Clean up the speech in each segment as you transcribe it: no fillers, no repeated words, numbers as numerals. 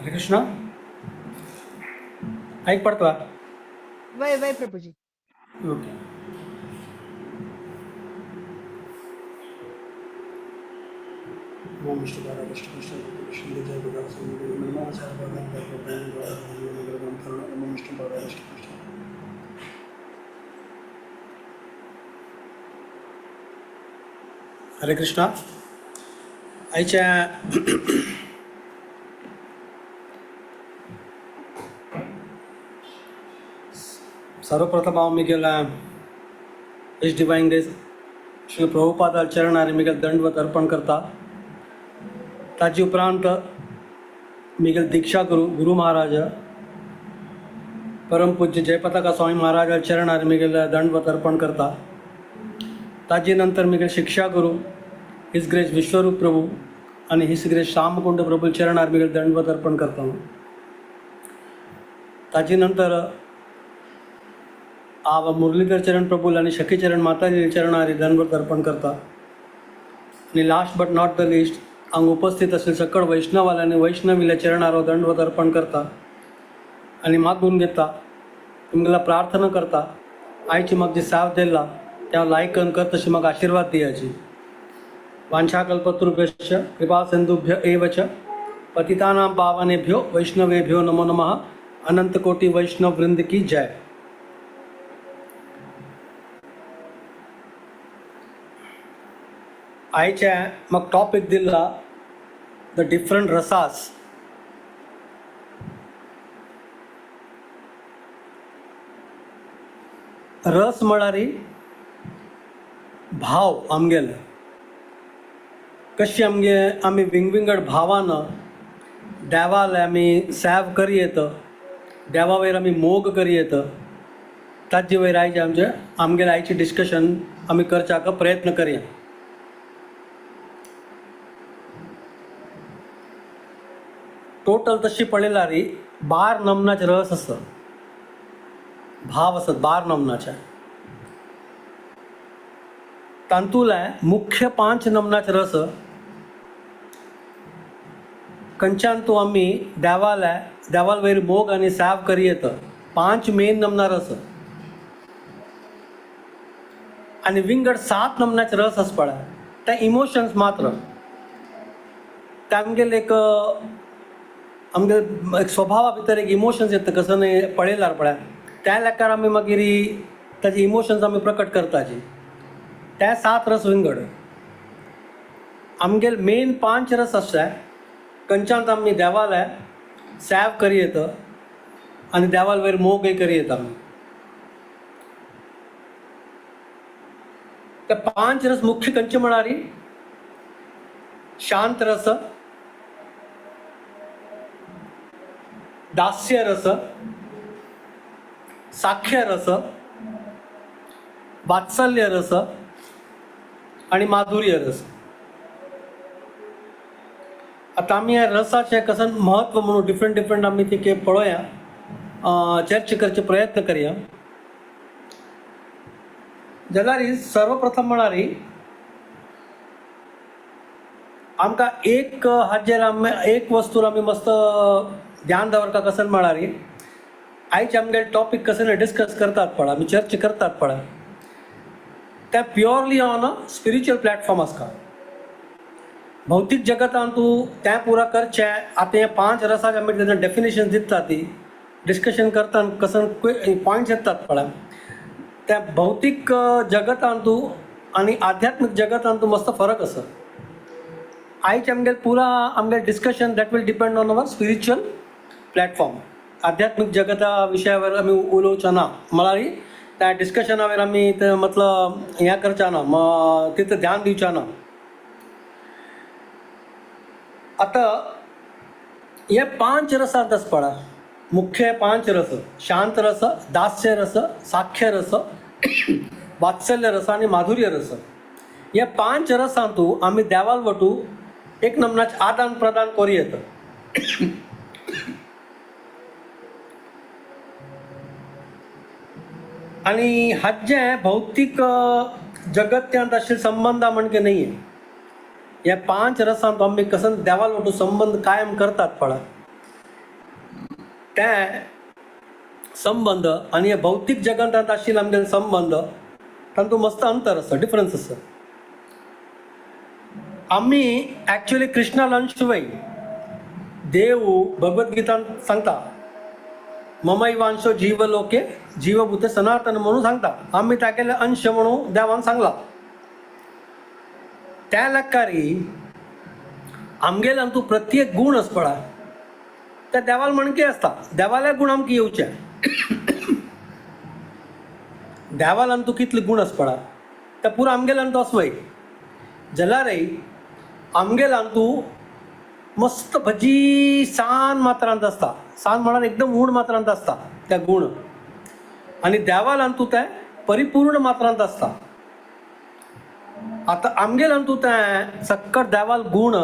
हरे कृष्णा. आयक पडता? वय वय प्रभूजी. ओके. ओम विष्णु विष्णु विष्णु विष्णु जय विष्णु विष्णु विष्णु. हरे कृष्णा. आयच्या सर्वप्रथम हांव मिगेला H divine grace Shri Prabhupada चरणार मिगेल दंडवत अर्पण करता. ताजे उपरांत मिगेल दीक्षा गुरु गुरु महाराज परमपूज्य जयपताका स्वामी महाराज चरणार मिगेल दंडवत अर्पण करता. ताजे नंतर मिगेल शिक्षा गुरु his grace विश्वरूप प्रभू आणि his grace Shyamkund प्रभू चरणार मिगेल दंडवत अर्पण करता. ताजे नंतर आव मुरलीधर चरण प्रभूल आणि सखीचरण माताजी चरणारी दंडवत अर्पण करता. आणि last but not the least हांगा उपस्थित असेल सकळ वैष्णवाला आणि वैष्णवीला चरणारो दंडवत अर्पण करता आणि मागून घेता, तुमगेला प्रार्थना करता, आईची मग जी साथ दिला त्या लायकन कर तशी मग आशीर्वाद दियाची. वाञ्छाकल्पतरुभ्यश्च कृपा सिन्धुभ्य एव च पतितानां पावनेभ्यो वैष्णवेभ्यो नमो नमः. अनंत कोटि वैष्णव वृंद की जय. आयच्या मग टॉपिक दिला the different रसास. रस म्हळ्यार भाव आमगेले कशी आमगे आमी विंगविंगड भावान देवाले आमी सेव करयेत, देवा वयर आमी मोग करयेत, ताजे वयर आयचे आमचे आमगेले आयचे डिस्कशन आमी करच्याक प्रयत्न करया. टोटल तशी पळयल्यार 12 नमनाचे रस आसा, भाव आसत 12 नमनाचे. तातूंतले मुख्य 5 नमनाचे रस खंयच्यान तूं आमी देवाले देवाल वयर मोग आनी सेव करयेत, 5 मेन नमना रस. आनी विंगड 7 नमनाचे रस आसा पळय, ते इमोशन्स मात्र, ते आमगेले एक आमगे एक स्वभावा भितर एक इमोशन्स येता कसं न्हय पळयल्यार पळय, त्या लेखार आमी मागीर ताजे इमोशन्स आमी प्रकट करताची. त्या 7 रस विंगड. आमगेल मेन 5 रस आसा खंयच्यान आमी देवाले सेव करयेत आनी देवाल वयर मोगय करयेत आमी. ते 5 रस मुख्य खंयचे म्हळ्यार शांत रस, दास्य रस, साख्य रस, वात्सल्य रस आणि माधुर्य रस. आतां आमी ह्या रसाचें कसं म्हत्व म्हणून डिफरंट डिफरंट आमी ते पळोवया, चर्चा करचे प्रयत्न करया. जाल्यार सर्वप्रथम म्हळ्यार आमकां एक हाजेर आमी एक वस्तूर आमी मस्त ध्यान दवरता कसं म्हळ्यार आयचे आमगे टॉपीक कसं डिस्कस करतात पळय, आमी चर्चा करतात पळय, ते purely on a spiritual platform आसता. भौतीक जगतान तूं तें पुरा करचें. आतां हे 5 रसाचे आमी तेन्ना डेफिनेशन दिता, ती डिस्कशन करता कसं पॉयंट्स येतात पळय, त्या भौतीक जगतान तूं आनी आध्यात्मीक जगतान तूं मस्त फरक आसा. आयचे आमगे पुरा आमगे discussion that will depend on our spiritual platform. आध्यात्मीक जगता विशयावर आमी उलोवचो ना, म्हळ्यार त्या डिस्कशनावेर आमी ते मतलब हें करचे ना, तितलें ध्यान दिवचें ना. आतां हे 5 रसांत आसा पळय, मुख्य 5 रस, शांत रस, दास्य रस, साख्य रस, वात्सल्य रस आनी माधुर्य रस. हे 5 रसांतू आमी देवाल वटू एक नमनाचें आदान प्रदान करूं येता. आनी हाजें भौतीक जगत्यांत आशिल्ले संबंदा म्हणजे न्हय, हे 5 रसांत आमी कसं देवाल वटू संबंद कायम करतात पळय, ते संबंद आनी हे भौतीक जगतांत आशिल्ले आमगेले संबंद तांतूत मस्त अंतर आसा, डिफरन्स आसा. आमी एक्चुअली कृष्णाल अंश वय. देव भगवद्गीतान सांगता ममैवांशो जीवलोके जीवभूत सनातन म्हणून सांगता. आमी तागेले अंश म्हणून देवान सांगला. त्या लेखारी आमगेले तूं प्रत्येक गुण आसपळा त्या देवाल म्हणके आसता. देवाले गुण आमकां येवचे. देवालान तूं कितले गुण आसपळा ते पुरो आमगेल्यान तो आसवय जाल्यारय आमगेल्यान तूं मस्त भजी सान मात्रांत आसता. सान म्हळ्यार एकदम उण मात्रांत आसता त्या गुण, आनी देवालान तूं तें परिपूर्ण मात्रांत आसता. आतां आमगेल्यान तूं तें सक्कट देवाल गुण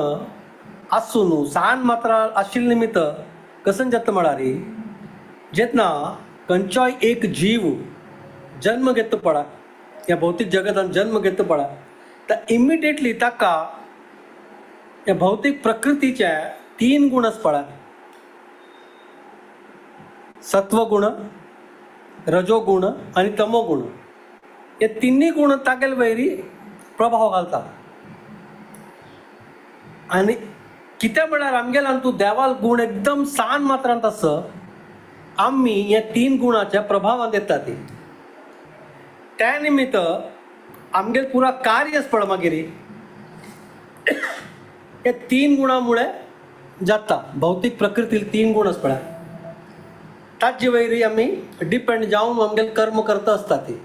आसून न्हू सान मात्रा आशिल्ले निमित्त कसन जाता म्हळ्यार जेन्ना खंयचोय एक जीव जन्म घेता पळय, ह्या भौतीक जगतान जन्म घेता पळय, तर इमिडिएटली ताका ह्या भौतीक प्रकृतीचे तीन गुण आसा पळय, सत्वगुण, रजोगुण आनी तमोगुण. हे तिन्ही गुण तागेले वयरी प्रभाव घालता. आनी कितें म्हळ्यार आमगेल्यान तूं देवाल गुण एकदम सान मात्रांत आसा, आमी ह्या तीन गुणाच्या प्रभावान येता ती. त्या निमित्त आमगेल पुरा कार्य पळय मागीर हे तीन गुणा मुळे जाता. भौतीक प्रकृतील तीन गुण आसा पळय, ताचे वयरी आमी डिपेंड जावन आमगेले कर्म करता आसता ती.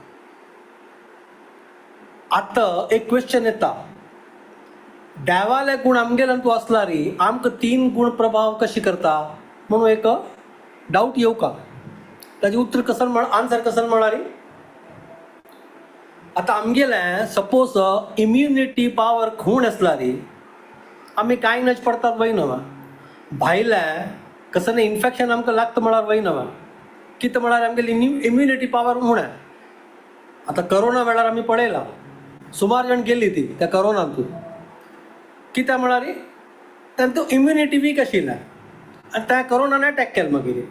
आतां एक क्वेश्चन येता, देवाले गुण आमगेल्यान तूं आसलारी आमकां तीन गुण प्रभाव कशी करता म्हणून एक डावट येवका. ताजें उत्तर कसन म्हण, आन्सर कसन म्हळ्यार आतां आमगेलें सपोज इम्युनिटी पावर खूण आसलारी आमी कांय नज पडतात वय न्हू. भायलें कसलें इन्फेक्शन आमकां लागता म्हळ्यार वय न्हू. कितें म्हळ्यार आमगेली इम्युनिटी पावर उणें. आतां करोना वेळार आमी पळयलां सुमार जाण गेली ती त्या करोनांतून. कित्याक म्हळ्यार तांचो इम्युनिटी वीक आशिल्ल्या आनी त्या करोनान अटॅक केलो मागीर.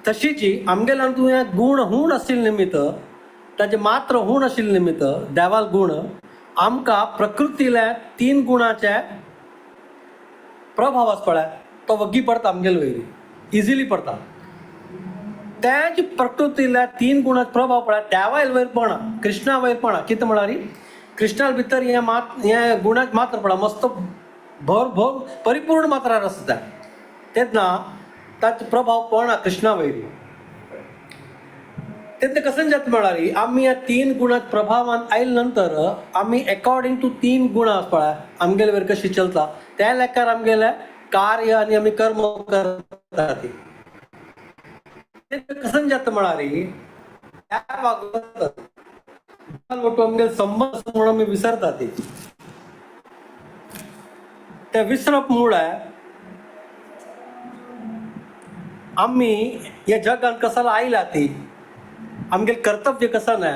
तशीच आमगेल्यान तुवें गुण हूण आशिल्ले निमित्त, ताजें मात्र हूण आशिल्ले निमित्त देवाल गुण आमकां प्रकृतीले तीन गुणाचे प्रभाव आसा पळय तो वग्गी पडता आमगेले वयर, इजिली पडता. त्याच प्रकृतील्या तीन गुणाचो प्रभाव पळय देवा वयर पडना, कृष्णा वयर पडना. कितें म्हळ्यार कृष्णा भितर हें मात हें गुणाक मात्र पडना, मस्त भर भर परिपूर्ण मात्रार आसता तेन्ना ताचो प्रभाव पडना कृष्णा वयर. तेन्ना कशें जाता म्हळ्यार आमी ह्या तीन गुणांत प्रभावान आयले नंतर आमी एकॉर्डिंग टू तीन गुणां आसा पळय आमगेले वयर कशी चलता त्या लेखार आमगेलें कार्य आनी आमी कर्म करता ती. कशें जाता म्हळ्यार त्या वागतात आमगेले संबंद म्हणून आमी विसरता ती. ते विसरप मुळे आमी ह्या जगांत कसाला आयला ती, आमगेलें कर्तव्य कसं ना,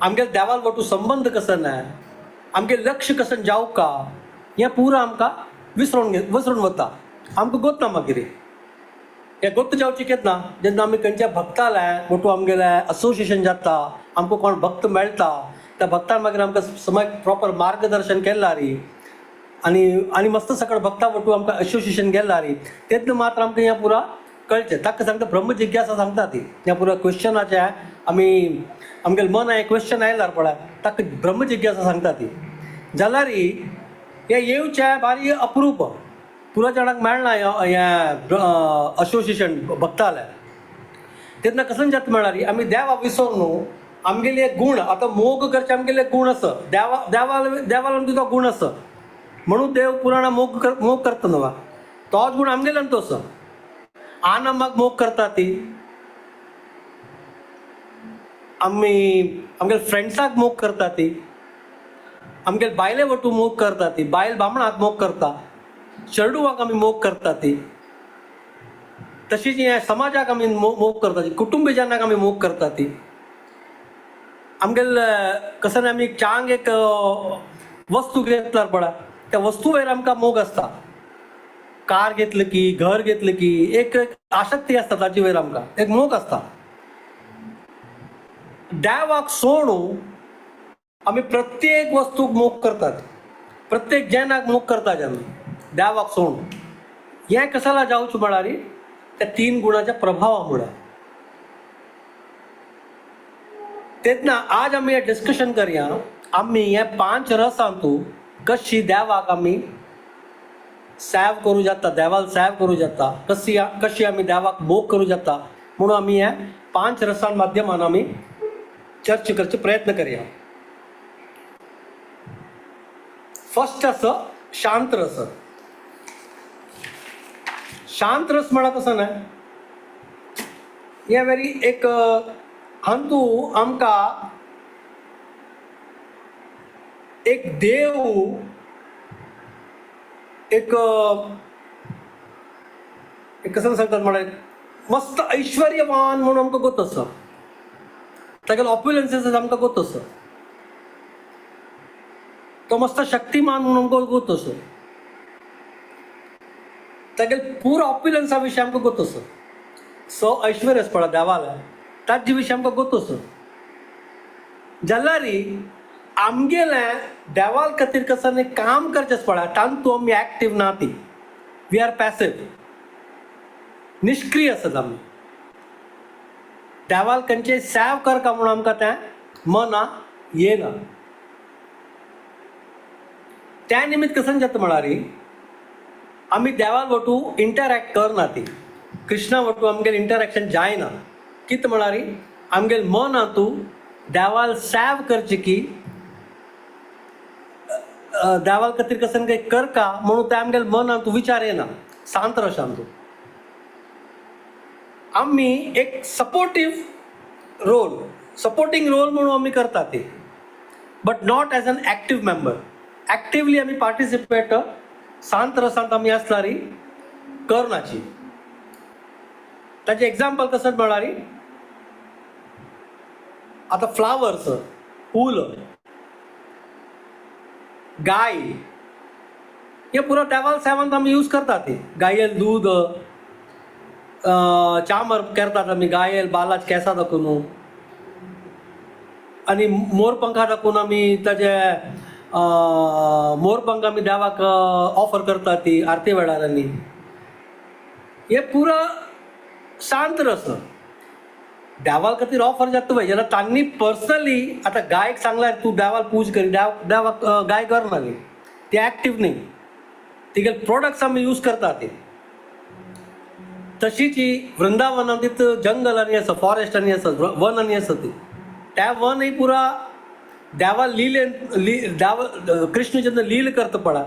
आमगेले देवाल वटू संबंद कसं ना, आमगेलें लक्ष्य कसं जावका, हें पुरो आमकां विसरून विसरून वता. आमकां गोत ना मागीर. हें गोत जावचें केन्ना जेन्ना आमी खंयच्या भक्ताले वटू आमगेलें असोसिएशन जाता, आमकां कोण भक्त मेळटा, त्या भक्तान मागीर आमकां समय प्रॉपर मार्गदर्शन केलां री आनी आनी मस्त सकळ भक्ता वटू आमकां असोसिएशन गेला री, तेन्ना मात्र आमकां हें पुरा कळचें. ताका सांगता ब्रह्म जिज्ञासा सांगता ती. ह्या पुरा क्वेश्चनाचे आमी आमगेले मन हें क्वेश्चन आयल्यार पळय ताका ब्रह्म जिज्ञासा सांगता ती. जाल्यार हें येवचें बारी अप्रूप, पुरा जाणांक मेळना हें असोसिएशन भक्तालें. तेन्ना कसं जाता म्हळ्यार आमी देवा विसरून न्हू आमगेले गुण आतां मोग करचे आमगेले गुण आसा देवा देवा देवाला तुजो गुण आसा म्हणून देव पुराणा मोग कर मोग करता न्हू, तोच गुण आमगेल्यान तो आसा. आनमाक मोग करता ती, आमी आमगेले फ्रेंड्साक मोग करता ती, आमगेले बायले वटू मोग करता ती, बायल बामणाक मोग करता, चेडवाक आमी मोग करता ती, तशीच ह्या समाजाक आमी मोग करता ती, कुटुंबीजनाक आमी मोग करता ती. आमगेले कसं आमी चांग एक वस्तू घेतल्यार पळय त्या वस्तू वयर आमकां मोग आसता. कार घेतलं की, घर घेतलं की एक एक आसक्ती आसता ताचे वयर, आमकां एक मोग आसता. देवाक सोडून आमी प्रत्येक वस्तूक मोग करतात, प्रत्येक जनाक मोग करतात आमी देवाक सोडून. हें कसाला जावचें म्हळ्यार त्या तीन गुणाच्या प्रभावा मुळे. तेन्ना आज आमी हें डिस्कशन करया, आमी हे पांच रसांतू कशी देवाक आमी सेव करूं जाता, देवाक सेव करूं जाता, कशी कशी आमी देवाक मोग करूं जाता म्हणून आमी हे पांच रसां माध्यमान आमी चर्चा करचे प्रयत्न करया. फर्स्ट आसा शांत रस. शांत रस म्हळ्यार कसो न्हय, हे वेरी एक हातूं आमकां एक देव एक एक कसं सांगतात म्हळ्यार मस्त ऐश्वर्यवान म्हणून आमकां गोत आसा, तागेले ऑप्युलन्सीस आमकां गोत आसा, तो मस्त शक्तिमान म्हणून आमकां गोत आसा, तागेले पुरो ऑप्युलन्सा विशय आमकां गोत आसा. सो ऐश्वर्य पळय देवाला ताजे विशय आमकां गोत आसा. जाल्यार आमगेलें देवाल खातीर कसं काम करचें पळय तातूंत आमी एक्टीव ना, ती we are passive, निश्क्रीय आसत आमी. देवाल खंयचें सेव करका म्हणून आमकां तें मना येना. त्या निमित्त कसं जाता म्हळ्यार आमी देवाल वटू इंटरॅक्ट करना, ती कृष्णा वटू आमगेलें इंटरॅक्शन जायना. कितें म्हळ्यार आमगेलें मना तूं देवाल सेव करचें की देवाल खातीर कसं काही करका म्हणून ते आमगेलें मनांत तूं विचार येना. शांत रसान तूं आमी एक सपोर्टीव रोल, सपोर्टींग रोल म्हणून आमी करता ती, but not as an active member. Actively आमी पार्टिसिपेट शांत रसांत आमी आसल्यार करनाची. ताचें एग्जाम्पल कसं म्हळ्यार आतां फ्लावर्स, फूल, गाय हे पुरो देवाल सेवांत आमी यूज करतात ती. गायेल दूद, चामर करतात आमी गायेल बालाच केंसां दाखोवन, आनी मोरपंखा दाखोवन आमी ताजे मोरपंख आमी देवाक ऑफर करतात ती आरती वेळार. आनी हे पुरो शांत रस देवा खातीर ऑफर जाता पळय जाल्यार तांणी पर्सनली आतां गायक सांगल्यार तूं देवाक पूज करी, देव देवाक गाय करना न्ही, ती एक्टीव न्ही, तिगेले प्रोडक्ट्स आमी यूज करता ती. तशीच ही वृंदावनात तिथं जंगल आनी आसा, फॉरेस्ट आनी आसा, वन आनी आसा ती. त्या वन ही पुरा देवा लिलेन देव कृष्ण जेन्ना लील करता पळय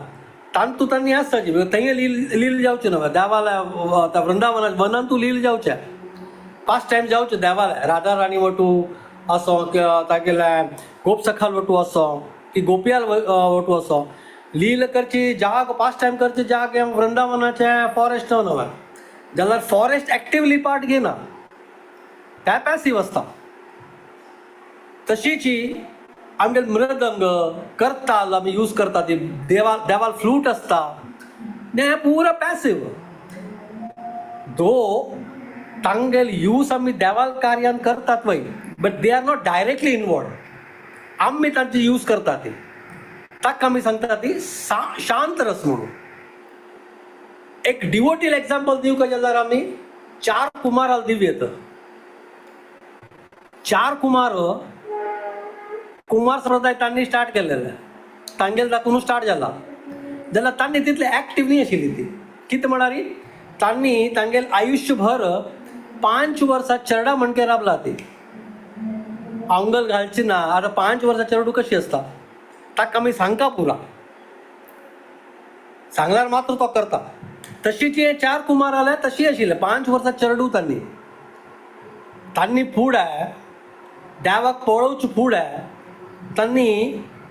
तांतू तांणी आसता, थंय लील लील जावचें ना देवाला, त्या वृंदावनात वनान तूं लील जावचें, पास्ट टायम जावचें देवाला, राधा राणी वटू असो किंवा तागेले गोपसखाल वटू असो की गोपियाल वटू असो लील करची जाग, पास्ट टायम करची जाग हे वृंदावनाचे फॉरेस्ट नव्हे. जाल्यार फॉरेस्ट एक्टिवली पार्ट घेना, त्या पॅसिव आसता. तशीच ही आमगेले मृदंग, करताल आमी यूज करता ती, देवा देवाल फ्लूट आसता, हें पुरो पॅसिव. दो तांगेल यूज आमी देवाल कार्यान करतात वय, but they are not directly involve, आमी तांचे यूज करता ती. ताका आमी सांगता ती शांत रस म्हणून. एक डिवोटील एग्जाम्पल दिवका जाल्यार आमी चार कुमाराल दिवं येता. चार कुमार, कुमार संप्रदाय तांणी स्टार्ट केलेले, तांगेले दाखोवन स्टार्ट जाला. जाल्यार तांणी तितले एक्टीव न्ही आशिल्ली ती. कितें म्हळ्यार तांणी तांगेले आयुश्यभर 5 वर्सां चरडा म्हणके राबला ती, आंगल घालची ना. आतां 5 वर्सां चेरडू कशी आसता ताका आमी सांगका पुरा सांगल्यार मात्र तो करता. तशीच हे चार कुमार आले तशी आशिल्ले 5 वर्सां चेरडू. तांणी तांणी फुडें देवाक पळोवचें फुडें तांणी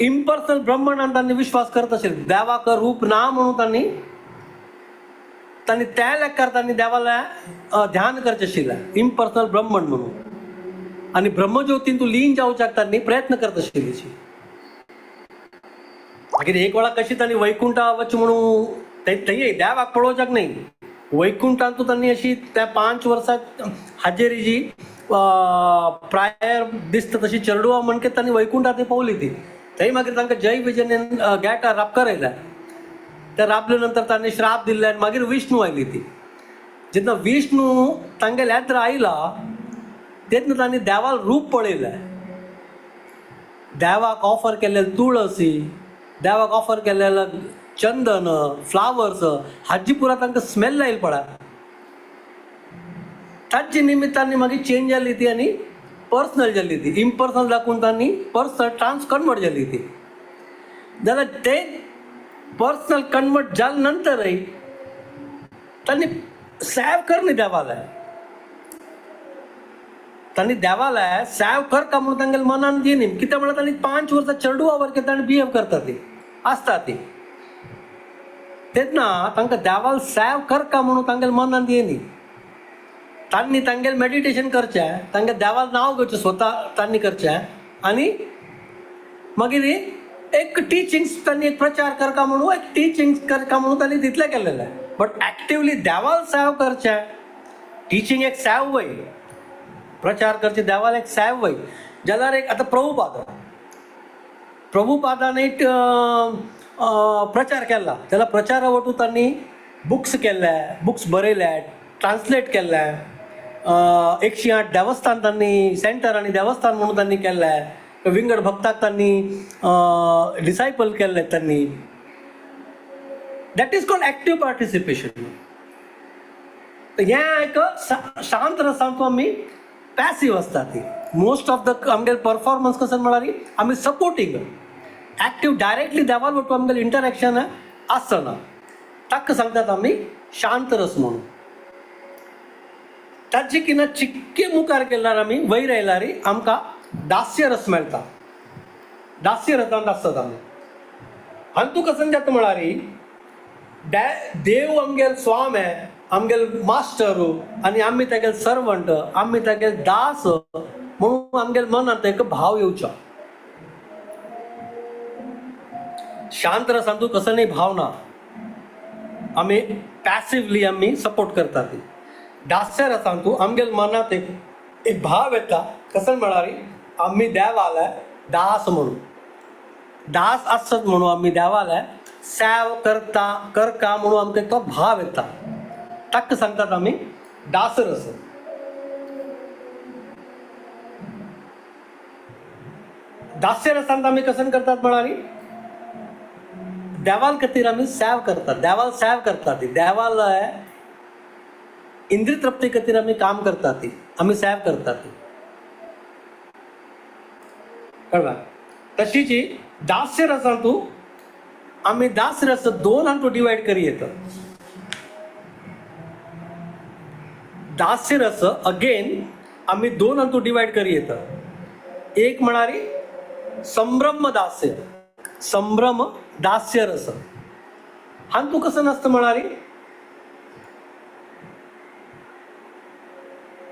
इम्पर्सनल ब्रह्मणान तांणी विश्वास करत आशिल्ले, देवाक रूप ना म्हणून तांणी तांणी त्या लेखार तांणी देवाला ध्यान करचें आशिल्लें इम्पर्सनल ब्रह्मण म्हणून, आनी ब्रह्मज्योतीन तूं लीन जावच्याक तांणी प्रयत्न करत आशिल्ली. मागीर एक वेळा कशी तांणी वैकुंठा वच म्हणून थंय देवाक पळोवच्याक न्ही, वैकुंठांतू तांणी अशी त्या 5 वर्सां हाजेरी जी प्रायर दिसता तशी चेडवा म्हणके तांणी वैकुंठात पावली ती. थंय मागीर तांकां जय विजयन गेटार राबकर आयल्या. त्या राबले नंतर तांणी श्राप दिल्ले आनी मागीर विष्णू आयली ती. जेन्ना विष्णू तांगेल्या यात्रा आयला तेन्ना तांणी देवाल रूप पळयलें. देवाक ऑफर केल्लें तुळसी, देवाक ऑफर केल्लें चंदन, फ्लावर्स हाजी पुरा तांकां स्मेल आयली पळय. तांचे निमित्तान मागीर चेंज जाली ती आनी पर्सनल जाली ती. इम्पर्सनल दाखोवन तांणी पर्सनल ट्रान्स कन्वर्ट जाली ती. जाल्यार ते पर्सनल कन्वर्ट जाले नंतरय तांणी सेव कर न्ही देवाले, तांणी देवाले सेव कर का म्हणून तांगेले मनान दी न्ही. कित्याक म्हळ्यार तांणी 5 वर्सां चेडवा वरके तांणी बिहेव करता ती आसता ती. तेन्ना तांकां देवाल सेव कर का म्हणून तांगेले मनान दी न्ही. तांणी तांगेले मेडिटेशन करचें, तांगे देवाल नांव घेवचें स्वता तांणी करचें आनी मागीर एक टिचिंग्स तांणी एक प्रचार करका म्हणून एक टिचिंग्स करका म्हणून तांणी तितलें केलेलें. बट एक्टिवली देवाल सेव करचें, टिचींग एक सेव वय, प्रचार करचे देवाल एक सेव वय. जाल्यार एक आतां प्रभुपाद, प्रभुपादान एक प्रचार केला. जाल्यार प्रचारा वटू तांणी बुक्स केल्ले, बुक्स बरयले, ट्रान्सलेट केल्ले. 108 देवस्थान तांणी सेंटर आनी देवस्थान म्हणून तांणी केल्ले. विंगड भक्ताक तांणी डिसायपल केल्ले तांणी. That is called active participation. हें एक शांत रसांत आमी पॅसिव आसता ती. मोस्ट ऑफ the आमगेले परफॉर्मन्स कसं म्हळ्यार आमी सपोर्टींग, एक्टीव डायरेक्टली देवाल वटू आमगेलें इंटरेक्शन आसना. ताका सांगतात आमी शांत रस म्हणून. ताजे किना चिक्के मुखार गेल्यार आमी वयर आयल्यार आमकां दास्य रस मेळटा. दास्य रसांत आसतात आमी. आनी तूं कसं जाता म्हळ्यार देव आमगेल स्वामी, आमगेल मास्टर आनी आमी तागेल सर्वंट, आमी तागेल दास म्हणून आमगेल मनांत एक भाव येवचो. शांत रसांत तूं कसं न्ही भाव ना, आमी पॅसिवली आमी सपोर्ट करता ती. दास्य रसांत तूं आमगेल मनांत एक एक भाव येता. कसं म्हळ्यार आमी देवाले दास म्हणून, दास आसत म्हणून आमी देवाले सेव करता करका म्हणून आमकां तो भाव येता. ताका सांगतात आमी दासरस. दास्य रसांत आमी कसन करतात म्हळ्यार देवाल खातीर आमी सेव करतात, देवाल सेव करतात ती. देवाल इंद्रिय तृप्ती खातीर आमी काम करतात ती, आमी सेव करतात ती. कळ्ळें? तशीच दास्य रसांतू आमी दास रस दोन हांतू डिवायड करी येता. दास्य रस अगेन आमी दोन हांतू डिवायड करी येता. एक म्हळ्यार संभ्रम दास्य, संभ्रम दास्य रस. हांतू कसं नासता म्हळ्यार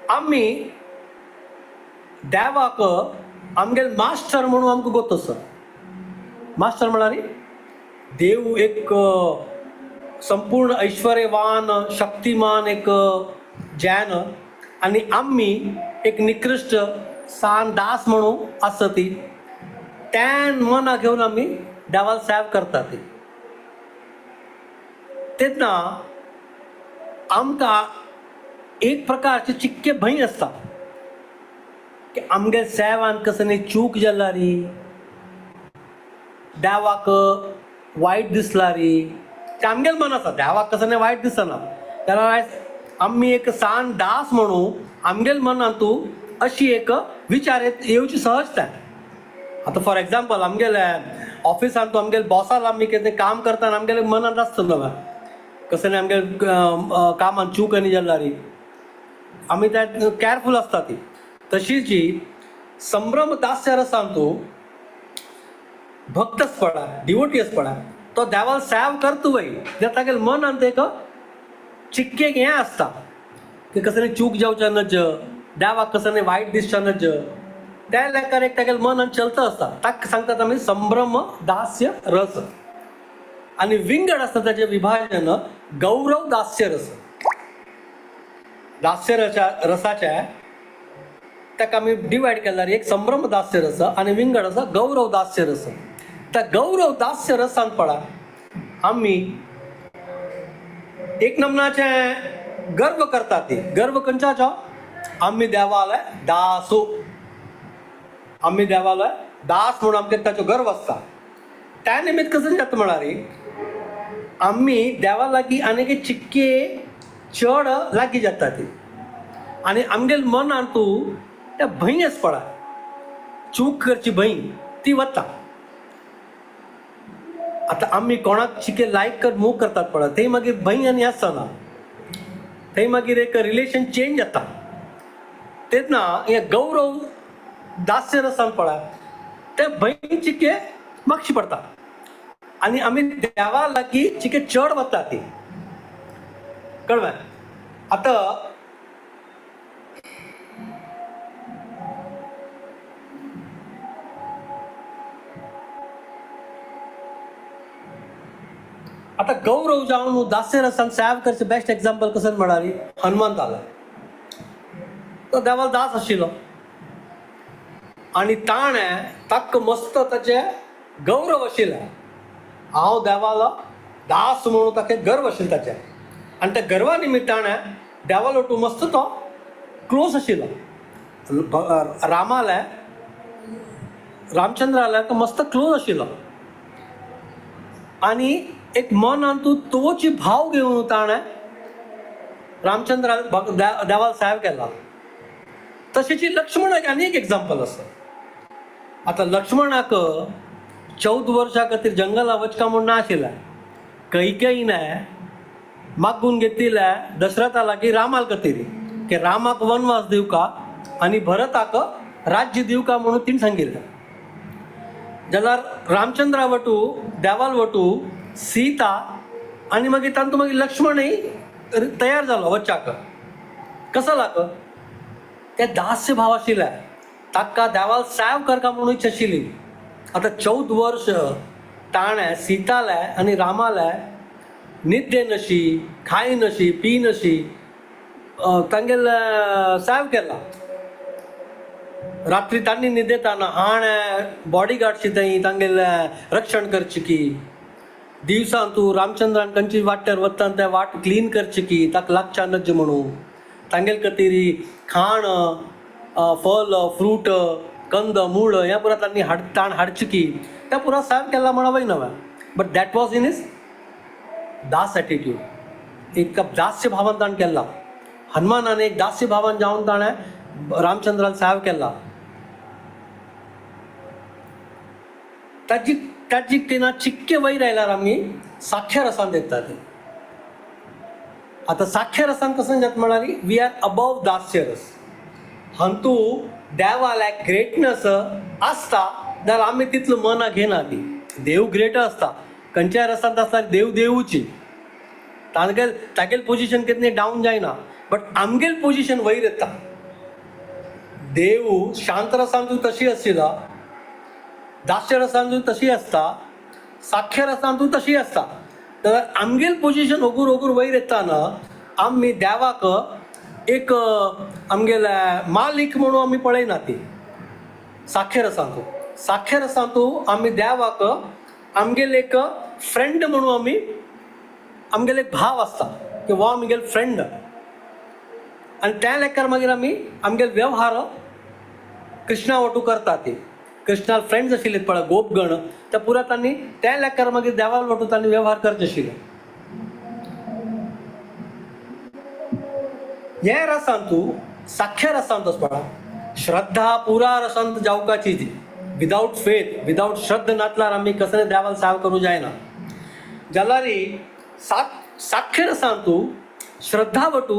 आमी देवाक आमगेल मास्टर म्हणून आमकां गोत आसा. मास्टर म्हळ्यार देव एक संपूर्ण ऐश्वर्यवान शक्तिमान एक जैन आनी आमी एक निकृश्ट सान दास म्हणून आसता ती. त्यान मना घेवन आमी देवाक सेव करता ती. तेन्ना आमकां एक प्रकारचे चिक्के भंय आसता की आमगे सेवान कसं न्ही चूक जाल्या री, देवाक वायट दिसला री. ते आमगेल मन आसा, देवाक कसं न्ही वायट दिसना. जाल्यार आमी एक सान दास म्हणून आमगेल मनांतू अशी एक विचार येवची सहजताय. आतां फॉर एग्जाम्पल आमगेले ऑफिसान तूं आमगेले बॉसाल आमी कितें काम करतना आमगेले मनांत आसता न्हू कसं न्ही आमगे कामान चूक आनी जाल्या री, आमी त्या कॅरफूल आसता ती. तशीच ही संभ्रम दास्य रसांतू भक्तच पडा, डिवोटीच पडा, तो देवाक सेव करता वय. जाल्यार तागेले मनांत एक चिक्केक हें आसता की कसं न्ही चूक जावचें नज, देवाक कसं न्ही वायट दिसचें नज, त्या लेखार एक तागेले मनांत चलता आसता. ताका सांगतात आमी संभ्रम दास्य रस. आनी विंगड आसता ताचें विभाजन गौरव दास्य रस. दास्य रसाचे ताका आमी डिवायड केल्यार एक संभ्रम दास्य रस आनी विंगड आसा गौरव दास्य रस. त्या गौरव दास्य रसान पळा आमी एक नमनाचे गर्व करतात. ती गर्व खंयच्याचो? आमी देवाले दासो, आमी देवाले दास म्हणून आमकां ताचो गर्व आसता. त्या निमित्त कसं जाता म्हळ्यार आमी देवा लागीं आनीक चिक्के चड लागीं जाता ती आनी आमगेले मनान तूं त्या भंय आसा पळय, चूक करची भंय ती वता. आतां आमी कोणाक चिके लायक कर मोग करतात पळय, थंय मागीर भंय आनी आसना, थंय मागीर एक रिलेशन चेंज जाता. तेन्ना हे गौरव दास्य रसान पळय ते भंय चिके मागशी पडटा आनी आमी देवा लागीं चिके चड वता ती. कळ्ळें? आतां आतां गौरव जावन दास्य रसान सेव करचें बेस्ट एग्जाम्पल कसं म्हळ्यार हनुमंत आला. तो देवाल दास आशिल्लो आनी ताणें ताका मस्त ताचें गौरव आशिल्लें, हांव देवालो दास म्हणून ताका गर्व आशिल्लो ताचें. आनी त्या गर्वा निमित्त ताणें देवालो टू मस्त तो क्लोज आशिल्लो. रामाले रामचंद्राले तो मस्त क्लोज आशिल्लो आनी एक मनान तूं तोची भाव घेवन ताणें रामचंद्रा देवाल साहेब केला. तशेंच लक्ष्मणाक आनी एक एग्जाम्पल आसा. आतां लक्ष्मणाक 14 वर्सां खातीर जंगला वचका म्हूण नाशिल्लें, कैकेयीन मागून घेतिल्लें दशरथा लागीं रामाल खातीर की रामाक वनवास दिवका आनी भरताक राज्य दिवका म्हणून तिणें सांगिल्लें. जाल्यार रामचंद्रा वटू देवाल वटू सीता आनी मागीर तांतूं मागीर लक्ष्मणय तयार जालो वच्चाक. कसो लाग ते दास्य भाव आशिल्ले, ताका देवाल सेव करका म्हणून इच्छा आशिल्ली. आतां 14 वर्स ताणें सीताले आनी रामाले निद्दे नशी, खाय नशी, पी नशी, तांगेले सेव केला. रात्री तांणी न्हिदेताना हाणें बॉडीगार्डशी थंय तांगेले रक्षण करचें की, दिवसान तूं रामचंद्रान खंयची वाटेर वता ते वाट क्लीन करची की ताका लागच्या नज म्हणून तांगेले खातीर खाण, फल, फ्रूट, कंद मूळ ह्या पुरा तांणी हाड ताण हाडची की त्या पुरा साहेब केला म्हणा वय नव्या. But that was in his das attitude. एक दास्य भावान ताणें केला. हनुमानान एक दास्य भावान जावन ताणें रामचंद्रान साहेब केला. ताजी ताजी तेन्ना चिक्के वयर आयल्यार आमी साख्य रसान देता ते. आतां साख्य रसान कसं जाता म्हळ्यार we are above दास्य रस. हांतू देवाल्या ग्रेटनस आसता जाल्यार आमी तितलो मनां घेना ती. देव ग्रेट आसता, खंयच्याय रसांत आसता देव देवूची, तागेल तागेल पोजिशन केन्ना डावन जायना, बट आमगेल पोजिशन वयर येता. देव शांत रसांतूय तशी आशिल्ला, दास्य रसांतूय तशी आसता, साख्य रसांतूय तशी आसता. तर आमगेल पोजिशन ओगूर ओगूर वयर येताना आमी देवाक एक आमगेले मालीक म्हणून आमी पळयना ती. साख्य रसांतू साख्य रसांतू आमी देवाक आमगेले एक फ्रेंड म्हणून आमी आमगेले एक भाव आसता की हो आमगेलो फ्रेंड. आनी त्या लेखार मागीर आमी आमगेले व्यवहार कृष्णा वटू करता ती. कृष्णा फ्रेंड्स आशिल्ले पळय गोपगण, त्या पुरा तांणी त्या लेखार मागीर देवाल वटू तांणी व्यवहार करचे आशिल्ले. हे रसांतू साख्य रसांत पळय श्रद्धा पुरा रसांत जावकाची ती. विदाउट फेथ, विदाउट श्रद्धा नातल्यार आमी कसले देवाल साव करूं जायना. जाल्यार साख्य रसांतू श्रद्धा वटू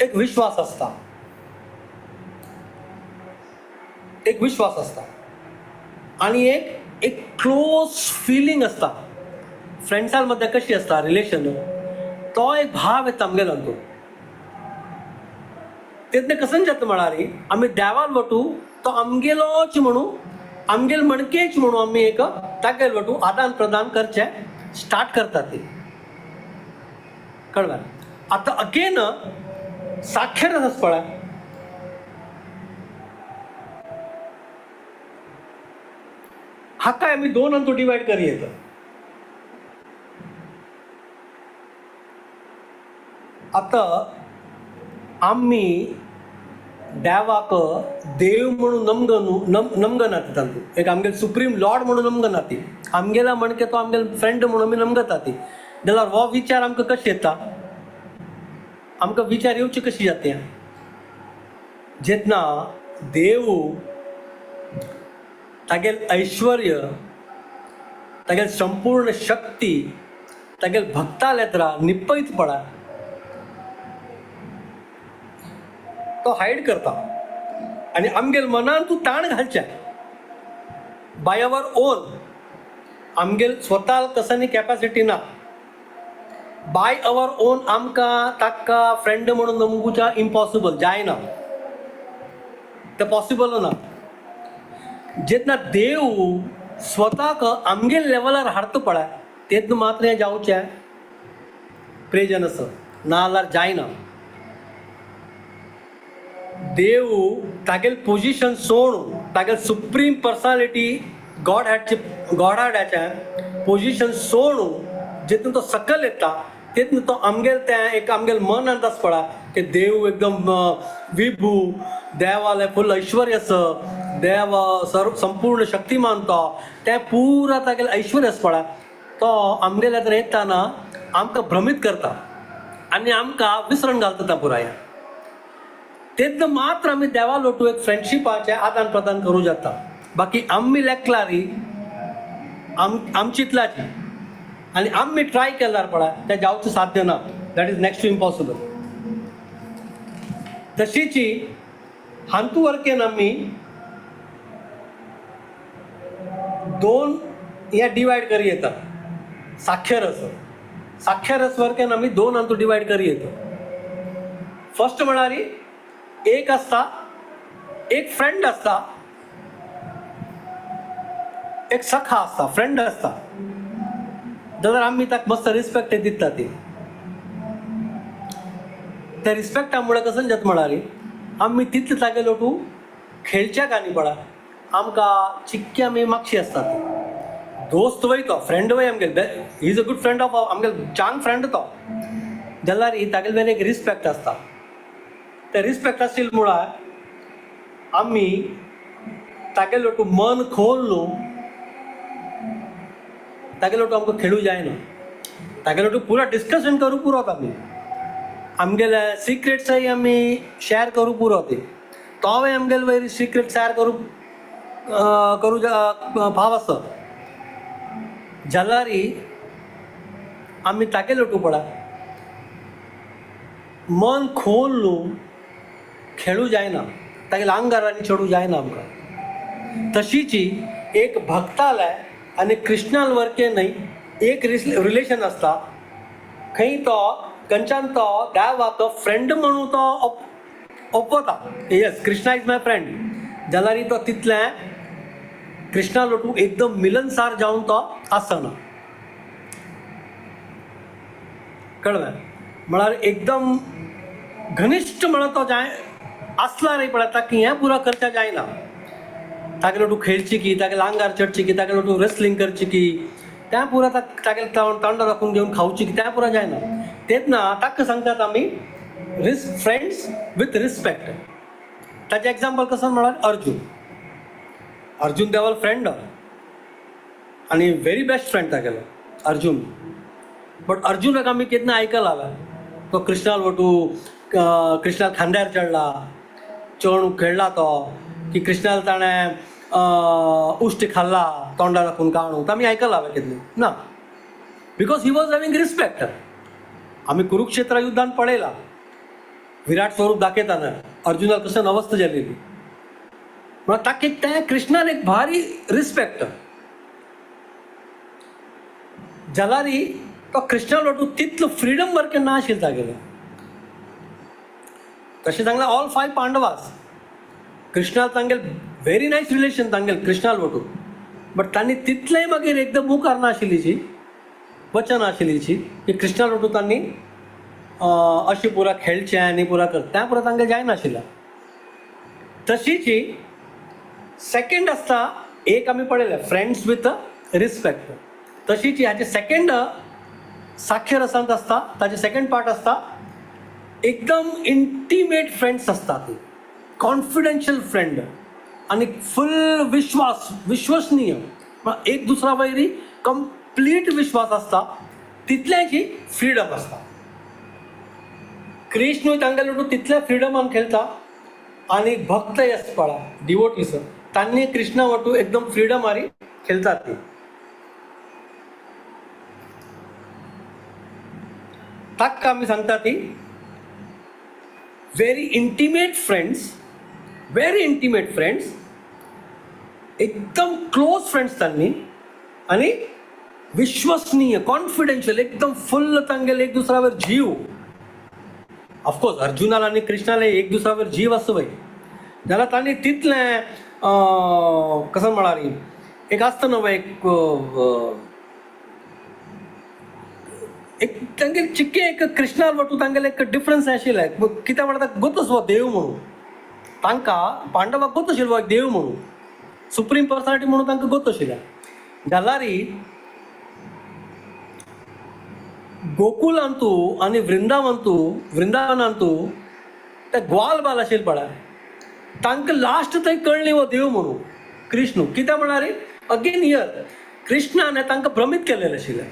एक विश्वास आसता, एक विश्वास आसता आनी एक एक क्लोज फिलींग आसता. फ्रेंड्सां मदें कशी आसता रिलेशन, तो एक भाव येता आमगेलो. तो तेन्ना कसं जाता म्हळ्यार आमी देवाल वटू तो आमगेलोच म्हणून आमगेल मणकेच म्हणून आमी एक तागेल वटू आदान प्रदान करचें स्टार्ट करता ती. कळ्ळें? आतां अगेन साक्षर आसा पळय, हाका आमी दोन अंतू डिवायड करी येता. आतां आमी देवाक देव म्हणून नमगनू नमगनात तांतू एक आमगेले सुप्रीम लॉर्ड म्हणून नमगना ती आमगेला म्हणके तो आमगेले फ्रेंड म्हणून आमी नमगता ती. जाल्यार हो विचार आमकां कशें येता? आमकां विचार येवचे कशी जाता? जेन्ना देव तागेल ऐश्वर्य, तागेल संपूर्ण शक्ती तागेल भक्ता लेत्रा निपयत पडा, तो हायड करता आनी आमगेल मनान तूं ताण घालचें बाय our own. आमगेल स्वता कसनी कॅपॅसिटी ना, बाय our own आमकां ताका फ्रेंड म्हणून नमगुच्या इम्पॉसिबल जायना, तें पॉसिबल ना. जेन्ना देव स्वताक आमगेल लेवलार हाडता पळय तेन्ना मात्र हें जावचें प्रेजन आसा, ना जाल्यार जायना. देव तागेल पोजिशन सोडून तागेल सुप्रीम पर्सनालिटी गॉड हॅडचे गॉड हॅडाचें पोजिशन सोडून जेतून तो सकयल येता तेतून तो आमगेल तें एक आमगेल मनांत आसा पळय की देव एकदम विभू, देवालें फुल ऐश्वर्य आसा, देव सर्व संपूर्ण शक्तिमान, तो तें पुरा तागेलें ऐश्वर्य आसा पळय, तो आमगेल्या तर येताना आमकां भ्रमीत करता आनी आमकां विसरण घालता पुराय. तेन्ना मात्र आमी देवा लोटू एक फ्रेंडशिपाचें आदान प्रदान करूं जाता. बाकी आमी लेखलारी आमचितलाची आनी आमी ट्राय केल्यार पळय तें जावचें साध्य ना, that is next to impossible. तशीची हांतू वर्केन आमी दोन हे डिवायड करी येता. साक्षरस, साक्षरस वर्केन आमी दोन हांतू डिवायड करी येता. फर्स्ट म्हळ्यार एक आसता, एक फ्रेंड आसता, एक सखा आसता, फ्रेंड आसता, जाल्यार आमी ताका मस्त रिस्पेक्ट दिता ती. त्या रिस्पेक्टा मुळे कसं जाता म्हळ्यार आमी तितले तागे लोटू खेळच्याक आनी पळय आमकां चिक्के आमी मागशी आसतात. दोस्त वय तो, फ्रेंड वय आमगेले, he is a good friend of आमगेले, चांग फ्रेंड तो, जाल्यार तागेले वयर एक रिस्पेक्ट आसता. ते रिस्पेक्ट आशिल्ले मुळां आमी तागेले लोटू मन खोल न्हू तागेले लोटू आमकां खेळूं जायना, तागेले लोटू पुरो डिस्कशन करूं पुरो, आमी आमगेले सिक्रेट्सय आमी शेअर करूं पुरो, ती तोवूय आमगेले वयर सिक्रेट शेअर करूं करूं भाव आसा. जाल्यार आमी तागेले लोटू पळय मन खोल न्हू खेळूं जायना, तागेले आंगारांनी चडूं जायना आमकां. तशीची एक भक्ताले आनी कृष्णाल वरके न्हय एक रिलेशन आसता, खंय तो खंयच्यान तो देवाक फ्रेंड म्हणून तो ओपता, yes Krishna is my friend, जाल्यार तो तितलें कृष्णा लोटू एकदम मिलनसार जावन तो आसना. कळ्ळें? म्हळ्यार एकदम घनिश्ट म्हळ्यार तो जाय आसला रे पळय ताका हें पुरो करच्या जायना. तागे लोटू खेळची की, तागे आंगार चडची की, तागे लोटू रेसलिंग करची की, त्या पुरो तागे तोंडा राखून घेवन खावची की, त्या पुरो जायना. तेन्ना ताका सांगतात आमी फ्रेंड्स विथ रिस्पेक्ट. ताचें एग्जाम्पल कसो म्हळ्यार अर्जून. अर्जून देवालो फ्रेंड आनी व्हेरी बेस्ट फ्रेंड तागेलो अर्जून. बट अर्जुनाक आमी केन्ना आयकला तो कृष्णाल वटू कृष्णाल खांद्यार चडला, चण खेळ्ळा तो की कृष्णाल ताणें उश्ट खाल्ला तोंडार राखून काणू, तो आमी आयकला केन्ना ना, because he was having respect. आमी कुरुक्षेत्र युद्धान पळयला विराट स्वरूप दाखयताना अर्जुनाक कशें अवस्था जालेली, म्हणून ताका तें कृष्णान एक भारी रिस्पेक्ट जाल्यार तो कृष्णा लोटू तितलो फ्रिडम वर्क ना आशिल्लें तागेलें. तशें सांगलें ऑल फायव पांडवास कृष्णा तांगेल व्हेरी नायस रिलेशन तांगेल कृष्णा लोटू, बट तांणी तितलेंय मागीर एकदम मुखार नाशिल्ली जी वचन आशिल्लीची की कृष्णा लोटू तांणी अशी पुरा खेळचें आनी पुरा कर त्या पुरा तांकां जायनाशिल्लें. तशीची सेकंड आसता एक आमी पळयलें फ्रेंड्स विथ रिस्पेक्ट. तशीची हाचे सेकंड साख्य रसांत आसता, ताचे सेकंड पार्ट आसता एकदम इंटिमेट फ्रेंड्स आसता ती, कॉन्फिडेन्शियल फ्रेंड आनी फुल विश्वास, विश्वसनीय, एक दुसरा वयरी कंप्लीट विश्वास आसता, तितल्याची फ्रिडम आसता. कृष्ण तांकां लोटू तितल्या फ्रिडमान खेळटा आनी भक्त येस पळा डिवोटीस तांणी कृष्णा वटू एकदम फ्रिडम आरी खेळतात ती. ताका आमी सांगता ती very intimate friends, very intimate friends, एकदम क्लोज फ्रेंड्स तांणी आनी विश्वसनीय, कॉन्फिडेन्शियल, एकदम फुल्ल तांगेले एक दुसऱ्यावर जीव. ऑफकोर्स अर्जुनाला आनी कृष्णाला एक दुसऱ्यावर जीव आसता वय जाल्यार तांणी तितलें कसं म्हळ्यार एक आसता न्हू एक एक तांगेले चिक्के एक कृष्णार वटू तांगेले एक डिफरन्स आशिल्लें. कित्याक म्हणटा गोतच हो देव म्हणून तांकां पांडवाक गोत आशिल्लो एक देव म्हणून, सुप्रीम पर्सनालिटी म्हणून तांकां गोत आशिल्लें. जाल्यार गोकुलांतू आनी वृंदावनतू वृंदावनांतू ते ग्वाल बाल आशिल्ले पळय तांकां लास्ट थंय कळ्ळी हो देव म्हणून कृष्ण. कित्याक म्हळ्यार अगेन here कृष्णान तांकां भ्रमीत केल्लें आशिल्लें.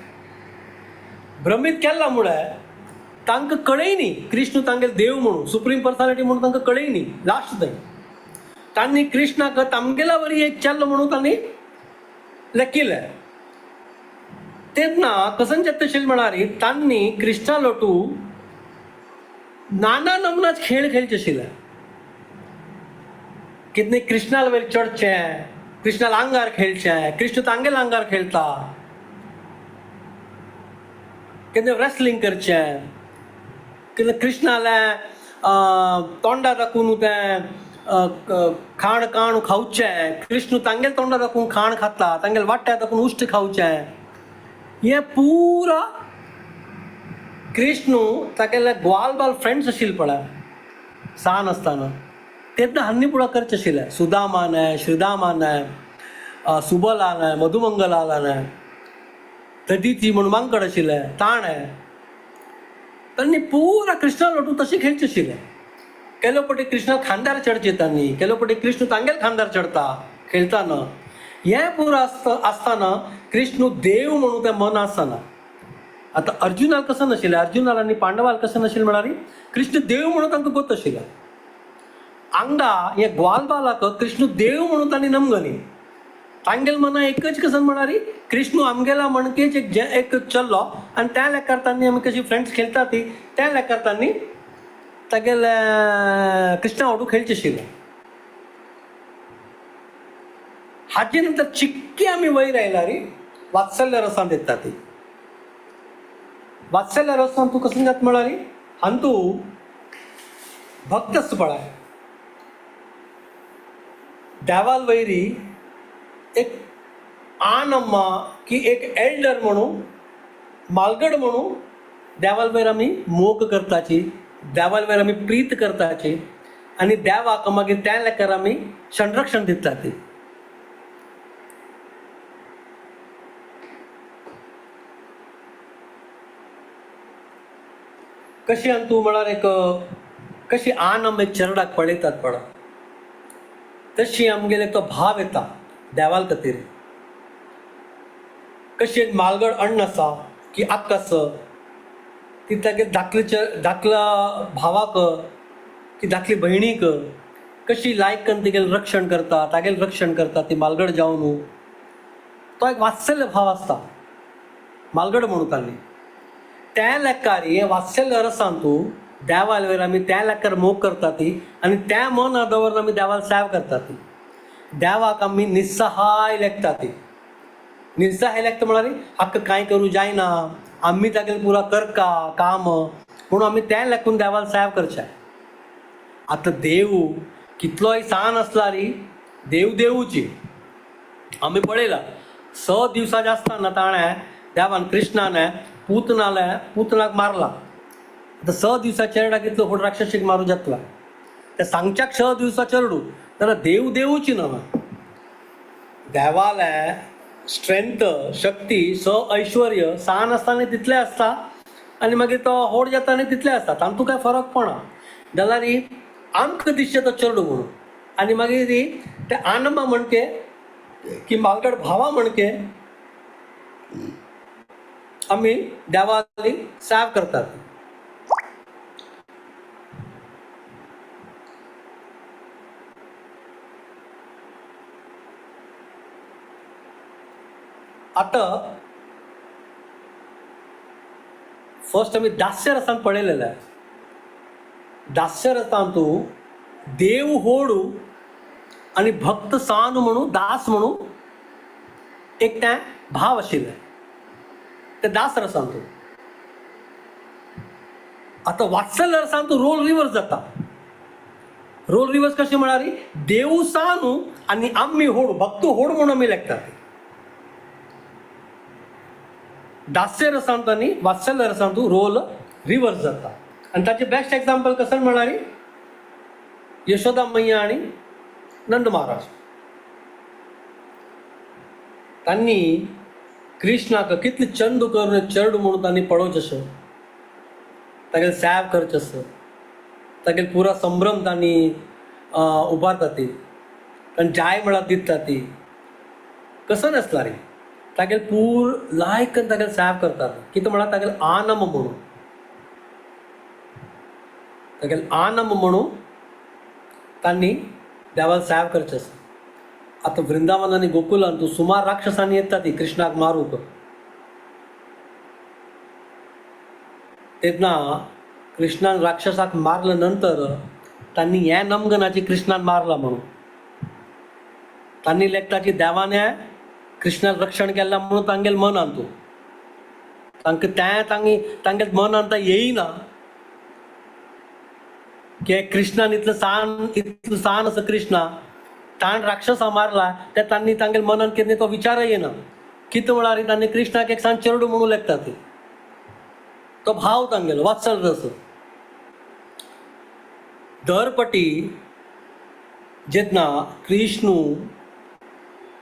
भ्रमीत केल्ला मुळे तांकां कळय न्ही कृष्ण तांगेले देव म्हणून, सुप्रीम पर्सनालिटी म्हणून तांकां कळय न्ही. लास्ट थंय तांणी कृष्णाक तामगेल्या वरी एक चेल्लो म्हणून तांणी लेखिल्लें. तेन्ना कसन जाता म्हळ्यार तांणी कृष्णा लोटू नाना नमनाच खेळ खेळचे आशिल्ले. कितने कृष्णाल वयर चडचें, कृष्णाल आंगार खेळचें, कृष्ण तांगेल आंगार खेळटा, केन्ना रेसलिंग करचें, केन्ना कृष्णाले तोंडा दाखोवन तें खाण काण खावचें, कृष्ण तांगेल तोंडा दाखोवन खाण खाता, तांगेल वाट्या दाखोवन उश्ट खावचें. हें पुरा कृष्ण तागेले ग्वाल बाल फ्रेंड्स आशिल्ले पळय सान आसतना तेन्ना हांणी पुरा करचें आशिल्लें. सुदामान श्रीदामान सुबलान मधुमंगलान ददिती म्हूण मांकड आशिल्लें ताणें तांणी पुरा कृष्णा लोटून तशें खेळचें आशिल्लें. केलो पटी कृष्णा खांदार चडचे तांणी, केलो पटी कृष्ण तांगेल खांदार चडता खेळताना. हें पुरा आसतना कृष्ण देव म्हणून तें मन आसतना. आतां अर्जुनाक कसं नाशिल्लें, अर्जुनाक आनी पांडवाक कसं नाशिल्लें म्हळ्यार कृष्ण देव म्हणून तांकां गोत आशिल्लें. हांगा हे ग्वालबालाक कृष्ण देव म्हणून तांणी नमगनी तांगेल मना एकच कसं म्हळ्यार कृष्ण आमगेला म्हणकेच एक एक चल्लो आनी त्या लेखार तांणी आमी कशी फ्रेंड्स खेळटा ती त्या लेखार तांणी तागेले कृष्णा आवडू खेळचे आशिल्लें. हाजे नंतर चिक्की आमी वयर आयला रे वात्सल्य रसांत येता ती. वात्सल्य रसांत तूं कसं जाता म्हळ्यार हांतू भक्त आसता पळय देवाल वयरी एक आन अम्मा की एक एल्डर म्हणून मालगड म्हणून देवाल वयर आमी मोग करताची, देवाल वयर आमी प्रीत करताची आनी देवाक मागीर त्या लेखार आमी संरक्षण दिता ती. कशी आनी तूं म्हळ्यार एक कशी आन आमी चेरडाक पळयतात पळय तशी आमगेले तो भाव येता देवाल खातीर. कशी एक मालगड अण्ण आसा की आक्क आसा ती तागे धाकले धाकल्या भावाक की धाकली भयणीक कशी लायक कन्न तिगेलें रक्षण करता, तागेलें रक्षण करता ती मालगड जावन न्हू. तो एक वात्सल्य भाव आसता मालगड म्हणून तांणी त्या लेखार हे वात्सल्य रसान तूं देवाल वयर आमी त्या लेखार मोग करता ती आनी त्या मना दवरून आमी देवाक सेव करता ती. देवाक आमी निस्सहाय लेखता ती. निस्सहाय लेखता म्हळ्यार हाका कांय करूं जायना, आमी तागेलें पुरा करका काम म्हणून आमी त्या लेखून देवाक सेव करचें. आतां देव कितलोय सान आसला री देव देवूची आमी पळयला 6 दिवसाचे आसतना ताणें देवान कृष्णान पूतनाले पूतनाक मारला. आतां 6 दिवसा चेरडाक इतलो व्हड राक्षसीक मारूं जातला ते सांगच्याक 6 दिवसा चेरडू जाल्यार देव देवूची न्हय. देवाले स्ट्रेंथ शक्ती स ऐश्वर्य सान आसतना तितलें आसता आनी मागीर तो व्हड जाता आनी तितलें आसता, तातूंत कांय फरक पडना. जाल्यार आमकां दिसचें तो चेडूं म्हणून आनी मागीर ते आनमा म्हणके की मालगड भावा म्हणके आमी देवाली सेव करतात. आतां फर्स्ट आमी दास्य रसान पळयलेलें आहे. दास्य रसांतू देव होडू आनी भक्त सानू म्हणून दास म्हणून एक तें भाव आशिल्लें ते दास रसांतू. आतां वात्सल्य रसांतू रोल रिवर्स जाता. रोल रिवर्स कशें म्हळ्यार देव सानू आनी आमी होड भक्त होड म्हणून आमी लेखतात. दास्य रसांत आनी वात्सल्य रसांतू रोल रिवर्स जाता. आनी ताचें बेस्ट एग्जाम्पल कसलें म्हळ्यार यशोदा मैया आनी नंद महाराज. तांणी कृष्णाक कितले चंद करून चेरडू म्हणून तांणी पळोवचें अशें, तागेलें सेव करचें आसा, तागेले पुरा संभ्रम तांणी उबारता ती, आनी जाय म्हळ्यार दिता ती, कसो नासला रे तागेले पूर लायक करून तागेलें सेव करतात. कितें म्हळ्यार तागेलें आनम म्हणून, तागेलें आनम म्हणून तांणी देवाक सेव करचें आसा. आतां वृंदावन आनी गोकुलान तूं सुमार राक्षसांनी येता ती कृष्णाक मारूंक, तेन्ना कृष्णान राक्षसाक मारल्या नंतर तांणी हें नमगनाची कृष्णान मारला म्हणून तांणी लेखता की देवाने कृष्णाक रक्षण केलां म्हणून तांगेलें मनान तूं तांकां तें तांणी तांगेलें मनान तें येयना की कृष्णान इतलो सान इतलो सान असो कृष्णा ताण राक्षसा मारला ते तांणी तांगेले मनान केन्ना तो विचारय येना. कितें म्हळ्यार तांणी कृष्णाक एक सान चेरडू म्हणून लेखता ती, तो भाव तांगेलो वात्सल रस. दरपटी जेन्ना कृष्णू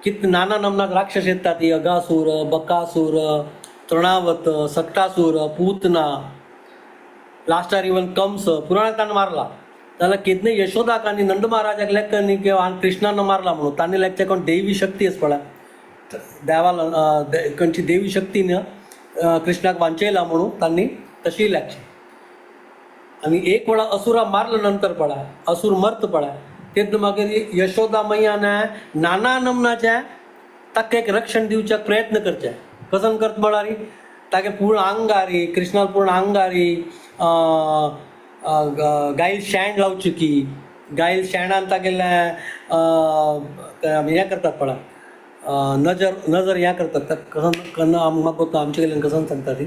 कित नाना नमनाक राक्षस येतात ती अगासूर बकासूर तृणावत सक्टासूर पूतना लास्टार इवन कंस पुराणाक ताणें मारला. जाल्यार केन्ना यशोदाक आनी नंद महाराजाक लेखन किंवा कृष्णान मारला म्हणून तांणी लेखचें कोण देवी शक्ती आसा पळय देवाला खंयची देवी शक्तीन कृष्णाक वांचयला म्हणून तांणी तशी लेखचें. आनी एक वेळा असुरा मारल्या नंतर पळय असूर मर्त पळय तेन्ना मागीर यशोदा मैयान नाना नमनाचें ताका एक रक्षण दिवच्याक प्रयत्न करचें. कसन करता म्हळ्यार तागे पूर्ण आंगारी कृष्णाक पूर्ण आंगारी गायल शेण लावची की गायल शेणान तागेलें हें करतात पळय नजर नजर हें करतात कसन केन्ना म्हाका आमचे कडेन कसन सांगता ती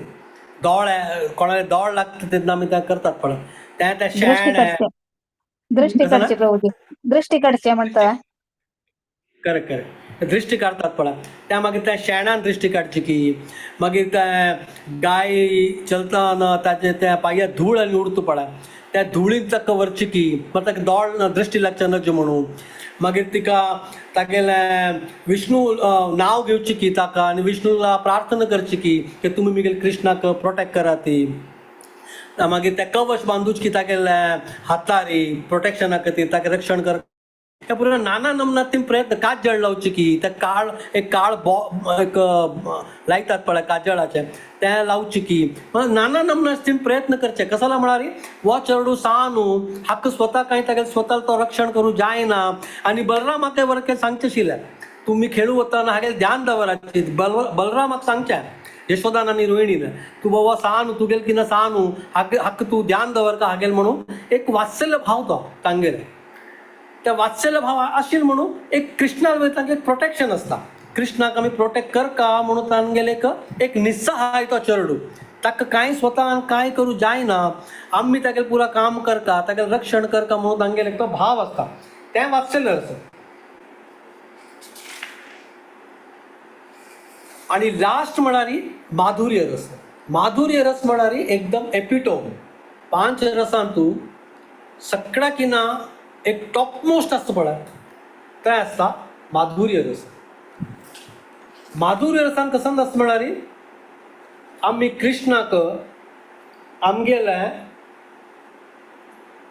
दोळे कोणाले दोळ लागता तेन्ना आमी तें करतात पळय तें तें दृष्टी शेण कडचे, दृष्टी कसं ना? कडचे प्रभूजी, दृष्टी कडचे म्हणता. करेक्ट करेक्ट दृश्टी काडतात पळय त्या मागीर त्या शेणान दृश्टी काडची की मागीर त्या गाय चलतना ताचे त्या पांयार धूळ आनी उरता पळय त्या धुळीन ताका व्हरची की मागीर ताका दोळ दृश्टी लागचे नज म्हणून मागीर तिका तागेलें विष्णू नांव घेवची की ताका आनी विष्णूला प्रार्थना करची की की तुमी मुगेले कृष्णाक प्रोटेक्ट करात ती. मागीर त्या कवच बांदूच की तागेले हातारी प्रोटेक्शना खातीर ताका रक्षण कर त्या पुरा नाना नमनात ती प्रयत्न काजळ लावची की त्या काळ एक काळ बो एक लायतात पळय काजळाचें तें लावची की नाना नमनात ती प्रयत्न करचे. कसला म्हळ्यार हो चेडू सा न्हू हाका स्वता कांय तागेले स्वता तो रक्षण करूं जायना. आनी बलरामाक वरकें सांगचें आशिल्लें तुमी खेळू वतना हागेलें ध्यान दवराची. बलरामाक सांगचें यशोदान आनी रोहिणीन तूं बाबा सा न्हू तुगेलें कितें सा न्हू हाका हाका तूं ध्यान दवरता हागेलें म्हणून एक वात्सल्य भाव तो तांगेले त्या वात्सल्य भाव आशिल्लो म्हणून एक कृष्णा वयर तांगेलें प्रोटेक्शन आसता. कृष्णाक आमी प्रोटेक्ट करका म्हणून तांगेलें एक एक निस्सहाय तो चेडू ताका कांय स्वता कांय करूं जायना आमी तागेलें पुरा काम करता तागेलें रक्षण करता म्हणून तांगेलें तो भाव आसता तें वात्सल्य आसा. आनी लास्ट म्हळ्यार माधुर्य रस. माधुर्य रस म्हळ्यार एकदम एपिटोम. पांच रसांतू सगळ्या किना एक टॉपमोस्ट आसता पळय, तें आसता माधुर्य रस. माधुर्य रसान कसो आसता म्हळ्यार आमी कृष्णाक आमगेले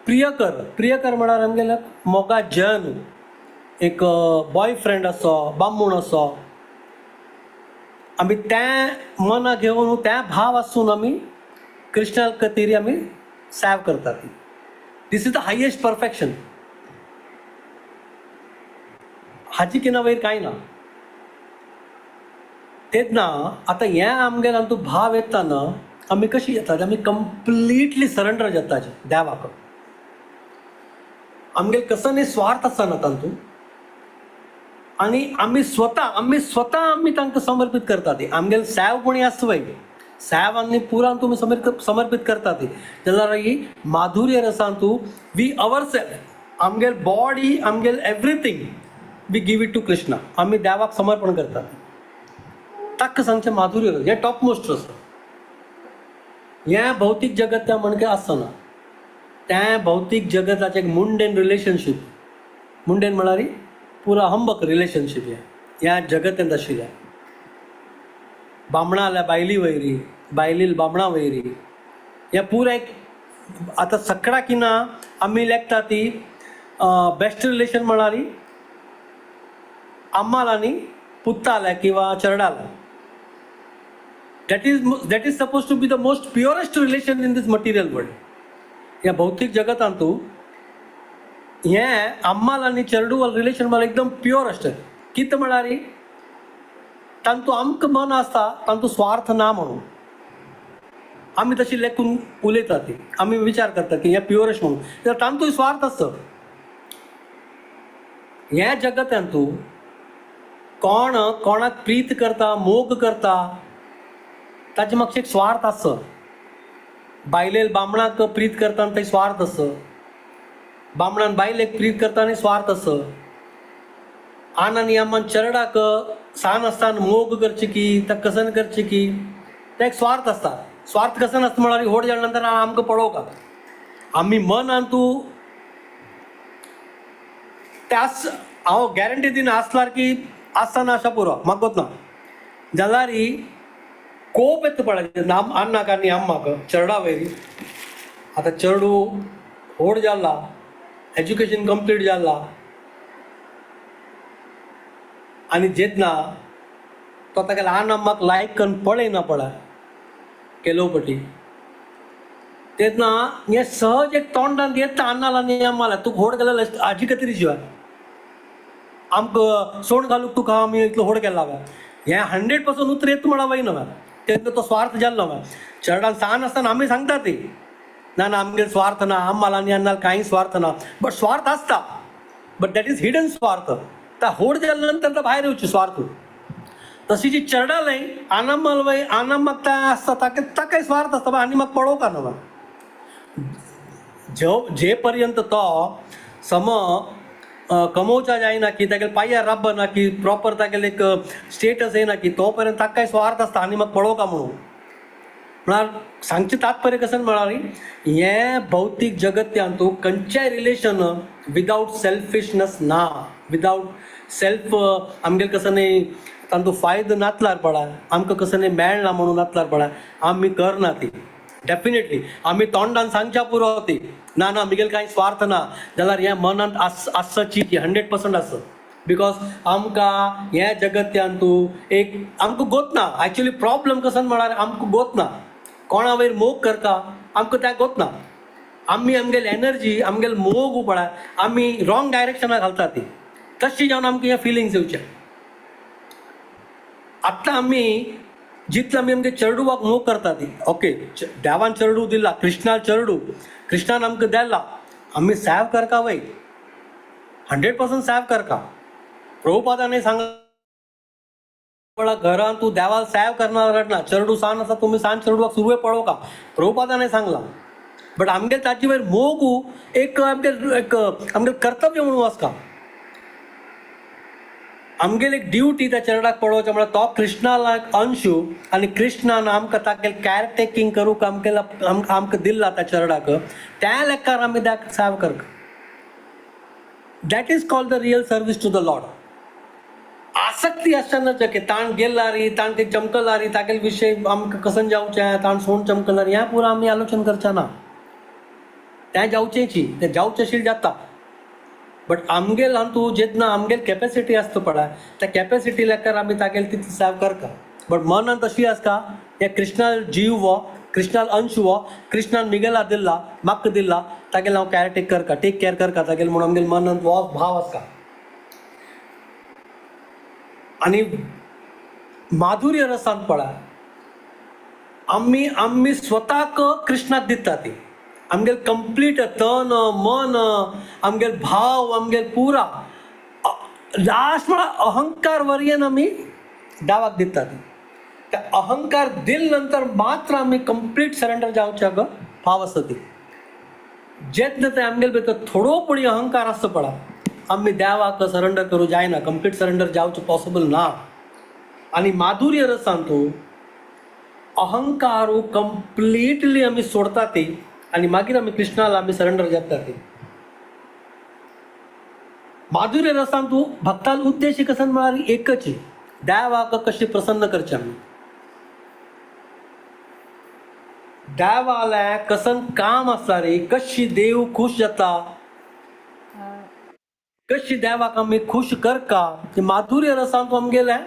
प्रियकर, प्रियकर म्हळ्यार आमगेले मोगा जन, एक बॉयफ्रेंड असो, बामूण असो, आमी त्या मना घेवन त्या भाव आसून आमी कृष्णा खातीर आमी सेव करतात. This is the highest perfection. हाची किना वयर कांय ना. तेन्ना आतां हें आमगेर आमचो भाव येता न्हू, आमी कशी येता, आमी कंप्लिटली सरेंडर जाता देवाक. आमगेर कसो न्ही स्वार्थ आसना तातूंत, आनी आमी स्वता आमी तांकां समर्पीत करता. ती आमगेले सेव कोणी आसता पळय, सेव आनी पुरान तुमी समर्पीत करता ती, जाल्यार ही माधुर्य रसान तूं we our self, आमगेल बॉडी, आमगेल everything we give it to Krishna. आमी देवाक समर्पण करतात. ताका सांगचें माधुर्य रस हें टॉप मोस्ट रस. हें भौतीक जगत त्या म्हणके आसना. तें भौतीक जगताचें एक मुंडेन रिलेशनशीप. मुंडेन म्हळ्यार पुरा हंबक रिलेशनशीप. हें ह्या जगतेंत आशिल्लें बामणाल्या बायली वयरी, बायलील बामणा वयरी, हें पुरा एक. आतां सगळ्या किना आमी लेखता ती बेस्ट रिलेशन म्हळ्यार अम्माल आनी पुत्ताल्या किंवा चेरडाल्या. That is suppose to be the most purest relation in this material world. ह्या भौतीक जगतांतू हें अम्माल आनी चेरडुवाल रिलेशन म्हळ्यार एकदम प्युअर आसता. कितें म्हळ्यार तांतू आमकां मन आसता तांतू स्वार्थ ना म्हणून आमी तशी लेखून उलयतात ती, आमी विचार करतात की हें प्युअरेस्ट म्हणून, जाल्यार तांतूय स्वार्थ आसता. ह्या जगतांतू कोण कोणाक प्रीत करता, मोग करता, ताचे मागचे एक स्वार्थ आसता. बायलेल बामणाक प्रीत करता ते स्वार्थ आसता, बामणान बायलेक प्रीत करता आनी स्वार्थ आसता. आन आनी अम्मान चेरडाक सान आसतना मोग करचे की ताका कसन करचे की ते एक स्वार्थ आसता. स्वार्थ कसन आसता म्हळ्यार व्हड जाल्या नंतर आमकां पळोवका आमी मनान तूं त्यास हांव गॅरंटी दिना आसल्यार की आसतना आशा पुरो म्हाका गोत ना, जाल्यार कोप येता पळय नाम अन्नाक आनी अम्माक चेरडा वयर. आतां चेडू व्हड जाला, एज्युकेशन कंप्लीट जाला, आनी जेन्ना तो ताका ल्हान अम्माक लायक करून पळयना पळय केलोवपटी, तेन्ना हें सहज एक तोंडान येता अन्नाला आनी अम्माला, तूं व्हड केलें हाजी खातीर शिवाय आमकां सोण घालूंक तुका आमी इतलो व्हड केला. हें 100% उतर येता म्हणा वयना. तेन्ना तो स्वार्थ जाल्लो. चेरडान सान आसतना आमी सांगता ती, ना ना, आमगेर स्वार्थ ना, आम्हाला आनी अन्नाल कांय स्वार्थ ना. बट स्वार्थ आसता, बट that is hidden स्वार्थ. ता व्हड जाल्या नंतर तो भायर येवची स्वार्थ. तशी जी चेरडालय आनमाल वय आनमाक काय आसता, ताका ताकाय स्वार्थ आसता आनी म्हाका पळोवका ना. जो जे पर्यंत तो सम कमोवचा जायना की तागेले पांयार राबना की प्रॉपर तागेले एक स्टेटस येना की, तो पर्यंत ताकाय स्वार्थ आसता आनी म्हाका पळोवका म्हणून. म्हळ्यार सांगचें तात्पर्य कशें म्हळ्यार हें भौतीक जगत्यांतू खंयचेय रिलेशन विदावट सेल्फिशनस ना, विदावट सेल्फ आमगेले कसो न्ही तांचो फायदो नातल्यार पळय, आमकां कसो न्ही मेळना म्हणून नातल्यार पळय, आमी करना ती. डेफिनेटली आमी तोंडान सांगच्या पुरो ती, ना ना, मिगेल कांय स्वार्थ ना, जाल्यार ह्या मनांत आस आसची ती 100% आस. Because आमकां ह्या जगत्यांतू एक आमकां गोत ना. एक्चुली प्रॉब्लम कसो म्हळ्यार आमकां गोत ना कोणा वयर मोग करता, आमकां त्या गोत ना. आमी आमगेली एनर्जी, आमगेले मोग पळय आमी रॉंग डायरेक्शनाक घालता ती, तशी जावन आमकां हे फिलिंग्स येवचे. आतां आमी जितले आमी आमगे चेरडुवाक मोग करता ती, ओके, देवान चेरडू दिला, कृष्णान चेरडू, कृष्णान आमकां दिला, आमी सेव करका वय, 100% सेव करका. प्रभुपादांनी सांग घरान तूं देवाक सेव करना रडना, चेरडू सान आसा, तुमी सान चेरडुवाक सुरवे पळोवका, प्रभुपादांनी सांगला. बट आमगे ताचे वयर मोग एक आमगे एक आमगे कर्तव्य म्हणून आसता. आमगेली एक ड्युटी त्या चेरडाक पळोवचें म्हळ्यार तो कृष्णाला एक अंशू आनी कृष्णान आमकां तागेले कॅर टेकींग करूंक आमगेला आमकां दिल्ला त्या चेरडाक, त्या लेखार आमी त्याक सेव करक. That is called the real service to the lord. आसक्ती आसतना की ताण गेल्ला री, ताण ते चमकला री, तागेले विशय आमकां कसन जावचें, ताण सोण चमकला री, ह्या पुरा आमी आलोचन करचे ना. तें जावचेंची, तें जावचें जाता. बट आमगेल हातूं जेन्ना आमगेल कॅपेसिटी आसता पळय, त्या कॅपेसिटी लेखार आमी तागेल तितली सेव करता. बट मनान तशी आसता, हे कृष्णाल जीव हो, कृष्णाल अंश हो, कृष्णान मिगेला दिल्ला, म्हाका दिल्ला, तागेल हांव कॅर टेक करता, टेक कॅर करता तागेल म्हणून आमगेल मनान हो भाव आसता. आनी माधुर्य रसान पळय आमी आमी स्वताक कृष्णाक दिता ती आमगेल कंप्लीट तन मन, आमगेल भाव, आमगेल पुरा लास्ट म्हळ्यार अहंकार वरयेन आमी दावाक दिता ती. त्या अहंकार दिल नंतर मात्र आमी कंप्लीट सरेंडर जावचे ग भाव आसता ती. जेन्ना ते आमगेल भितर थोडो पुणी अहंकार आसता पळय, आमी देवाक सरेंडर करूं जायना, कंप्लीट सरेंडर जावचें पॉसिबल ना. आनी माधुर्य रसान तूं अहंकार कंप्लिटली आमी सोडता ती आनी मागीर आमी कृष्णाला आमी सरेंडर जाता ती. माधुर्य रसान तूं भक्ताल उद्देश कसन म्हळ्यार एकच, देवाक कशी प्रसन्न करचें आमी, देवाले कसन काम आसता रे, कशी देव खुश जाता, कशी देवाक आमी खुश करका. ते माधुर्य रसान तूं आमगेले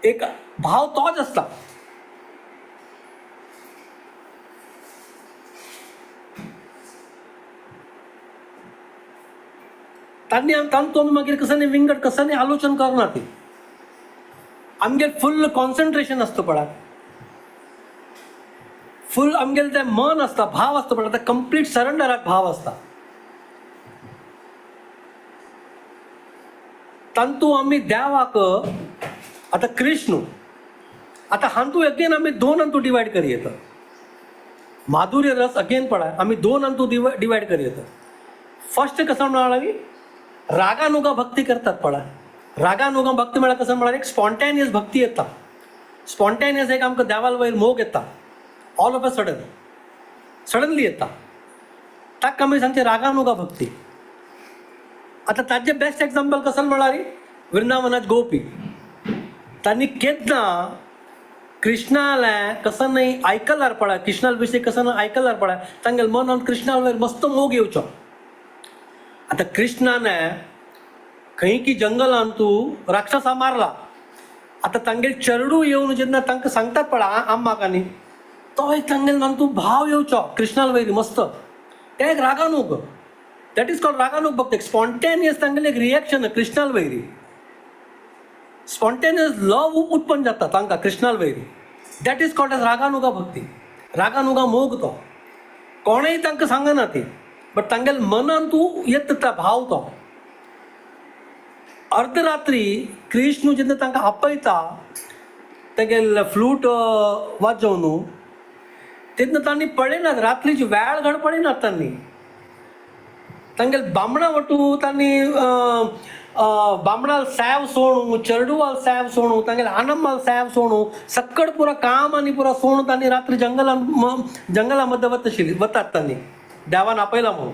एक भाव तोच आसता. तांणी तांतू आमी मागीर कसनी विंगड कसनी आलोचन करना ती. आमगेर फुल कॉन्सन्ट्रेशन आसता पळय, फुल आमगेलें तें मन आसता, भाव आसता पळय, तें कंप्लीट सरेंडराक भाव आसता. तांतू आमी देवाक आतां कृष्ण आतां हांतू अगेन आमी दोन हांतू डिवायड करी येता. माधुर्य रस अगेन पळय आमी दोन हांतू डिवायड करी येता. फर्स्ट कसं म्हळ्यार रागानुगा भक्ती करतात पळय. रागानुगा भक्ती म्हळ्यार कसं म्हळ्यार एक स्पॉन्टेनियस भक्ती येता. स्पॉन्टेनियस एक आमकां देवाल वयर मोग येता, all of a sudden, suddenly येता. ताका आमी सांगचे रागानुगा भक्ती. आतां ताजें बेस्ट एग्जाम्पल कसं म्हळ्यार वृंदावनात गोपी. तांणी केन्ना कृष्णाले कसं न्हय आयकल्यार पळय, कृष्णाल विशय कसं न्हय आयकल्यार पळय, तांगेले मनान कृष्णाल वयर मस्त मोग येवचो. आतां कृष्णाने खंय की जंगलान तूं राक्षसा मारला, आतां तांगेल चेरडू येवन जेन्ना तांकां सांगतात पळय आम्माकांनी, तो एक तांगेल मान तूं भाव येवचो कृष्णाल वयर मस्त, तें एक रागानूग, that is called रागानूग भक्त. एक स्पॉन्टेनियस तांगेलें एक रिएक्शन कृष्णाल वयर, स्पॉन्टेनियस लव उत्पन्न जाता तांकां कृष्णाल वयर. That is called as raganuga bhakti, raganuga मोग. तो कोणेय तांकां सांगना ती, बट तांगेले मनान तूं येता भाव. तो अर्धरात्री कृष्ण जेन्ना तांकां आपयता तागेले फ्लूट वाजोवन, तेन्ना तांणी पळयनात, रात्रीची वेळ घड पळयनात तांणी. तांगेले बामणा वटू तांणी बामणाल सॅव सोणू, चेरडुवाल सॅव सोणू, तांगेले आनंबाल सॅव सोणू, सक्कड पुरा काम आनी पुरा सोणू तांणी रात्री जंगलान जंगला मध्ये वतशिली वतात तांणी देवान आपयला म्हणून.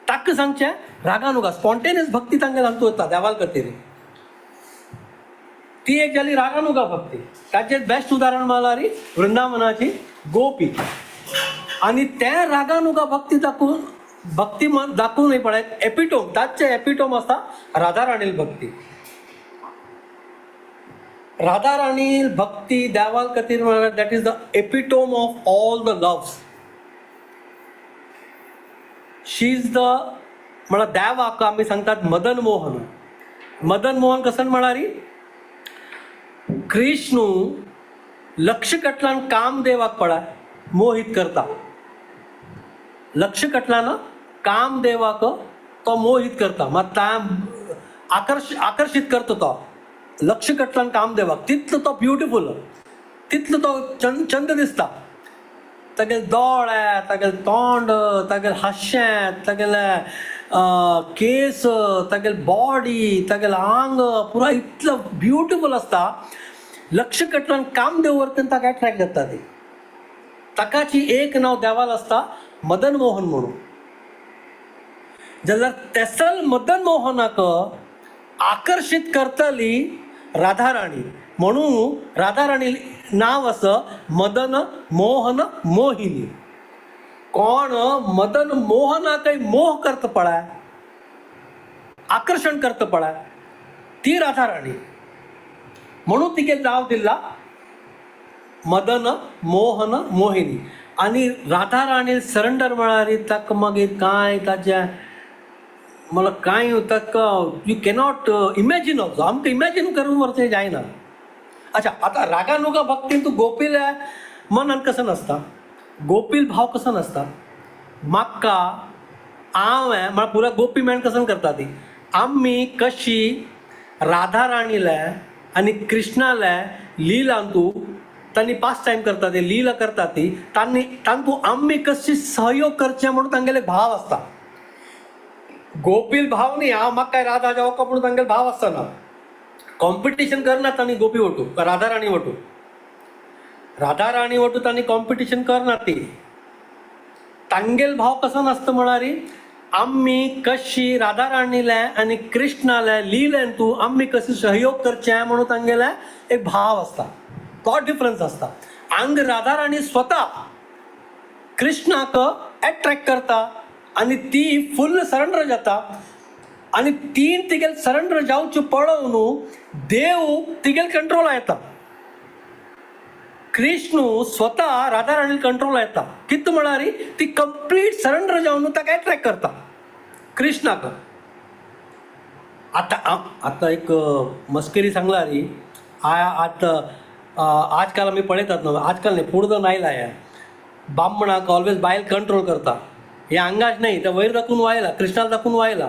ताका सांगचें रागानुगा स्पॉन्टेनियस भक्ती तांगेले हातूंत वता देवाल खातीर. ती एक जाली रागानुगा भक्ती. ताचें बेस्ट उदाहरण म्हळ्यार वृंदावनाची गोपी. आनी त्या रागानुगा भक्ती दाखोवन भक्ती मन दाखोवन न्हय पळय एपिटोम, ताचें एपिटोम आसता राधा राणील भक्ती. राधा राणील भक्ती देवाल खातीर म्हळ्यार that is the epitome of all the loves. She is the म्हळ्यार देवाक आमी सांगतात मदन मोहन. मदन मोहन कसं म्हळ्यार कृष्ण लक्ष कटलान कामदेवाक पळय मोहीत करता. लक्ष कटलान कामदेवाक तो मोहीत करता, मात आकर्षित करता तो लक्ष कटलान कामदेवाक. तितलो तो ब्युटिफूल, तितलो तो चंद दिसता. तागेले दोळे, तागेलें तोंड, तागेलें हांशें, तागेलें केस, तागेले बॉडी, तागेले आंग पुरा इतलो ब्युटिफूल आसता. लक्ष कटल्यान कामदेव वरतेन ताका एट्रॅक्ट जाता ती. ताकाची एक नांव देवाल आसता मदन मोहन म्हणून. जाल्यार तेसल मदन मोहनाक आकर्शीत करतली राधाराणी म्हणून राधाराणी नांव आसा मदन मोहन मोहिनी. कोण मदन मोहनाकय मोह करता पळय, आकर्शण करता पळय, ती राधाराणी म्हणून तिगे नांव दिला मदन मोहन मोहिनी. आनी राधाराणी सरंडर म्हळ्यार ताका मागीर कांय ताजें मला कांय ताका you cannot imagine also. आमकां इमॅजीन करूंक व्हरचें जायना. अच्छा, आतां रागानुगा भक्तीन तूं गोपील मनान कसो नासता, गोपील भाव कसो नासता. म्हाका हांव म्हळ्यार पुरा गोपी मेण कसन करता ती. आमी कशी राधाराणीले आनी कृष्णाले लिलांतू तांणी पास टायम करता ती, लिला करता ती, तांणी तांतू आमी कशी सहयोग करचे म्हणून तांगेले भाव आसता. गोपील भाव न्ही, हांव म्हाका काय राधा जावं म्हणून तांगेले भाव आसतना कॉम्पिटिशन करना तांणी गोपी वटू, राधाराणी वटू, राधाराणी वटू तांणी कॉम्पिटिशन करना ती. तांगेल भाव कसो नासता म्हळ्यार आमी कशी राधाराणीले आनी कृष्णाले लिलेन तूं आमी कशी सहयोग करचें म्हणून तांगेले एक भाव आसता. तो डिफरन्स आसता. हांग राधाराणी स्वता कृष्णाक एट्रॅक्ट करता आनी ती फुल्ल सरंडर जाता आनी तीन तिगेल सरंडर जावच्यो पळोवन न्हू देव तिगेल कंट्रोल येता. कृष्ण स्वता राधाराणी कंट्रोल येता. कित म्हळ्यार ती कंप्लीट सरंडर जावन ताका एट्रॅक्ट करता कृष्णाक. आतां आतां एक मस्करी सांगला री. आतां आजकाल आमी पळयतात न्हू, आजकाल न्ही पुर्दन आयला हें, बामणाक ऑलवेज बायल कंट्रोल करता. हे हांगाच न्ही, ते वयर दाखून वायला, कृष्णाक दाखून वायला,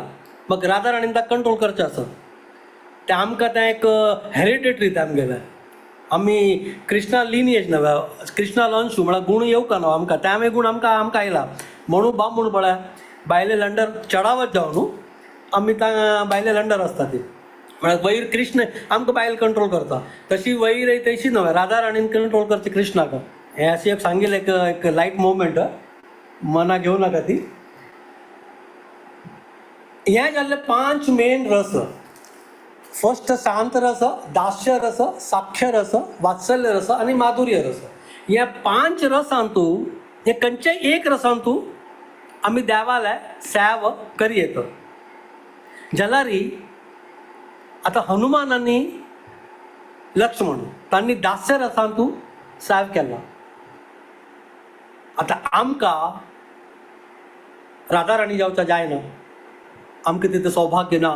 मग राधाराणीन ताका कंट्रोल करचें आसा. तें आमकां तें एक हेरिडेटरी तें आमगेलें. आमी कृष्णा लिनिएज नव्हे, कृष्णा अंशू म्हळ्यार गूण येवका न्हू आमकां, ते आमी गूण आमकां आमकां आयला म्हणून बामण पळय बायले लंडर चडावत जावं न्हू आमी बायले लंडर आसता ती. म्हळ्यार वयर कृष्ण आमकां बायल कंट्रोल करता, तशी वयर तशी न्हय राधाराणीन कंट्रोल करची कृष्णाक. हें अशें एक सांगिल्लें, एक एक लायट मुवमेंट, मना घेवं नाका ती. हें जाल्ले पांच मेन रस. फर्स्ट शांत रस, दास्य रस, साख्य रस, वात्सल्य रस आनी माधुर्य रस. ह्या पांच रसांतू हे खंयच्याय एक रसांतू आमी देवाले सेव करी येता. जाल्यार आतां हनुमान आनी लक्ष्मण तांणी दास्य रसांतू सेव केला. आतां आमकां राधाराणी जावचा जायना, आमकां तितलें सौभाग्य ना.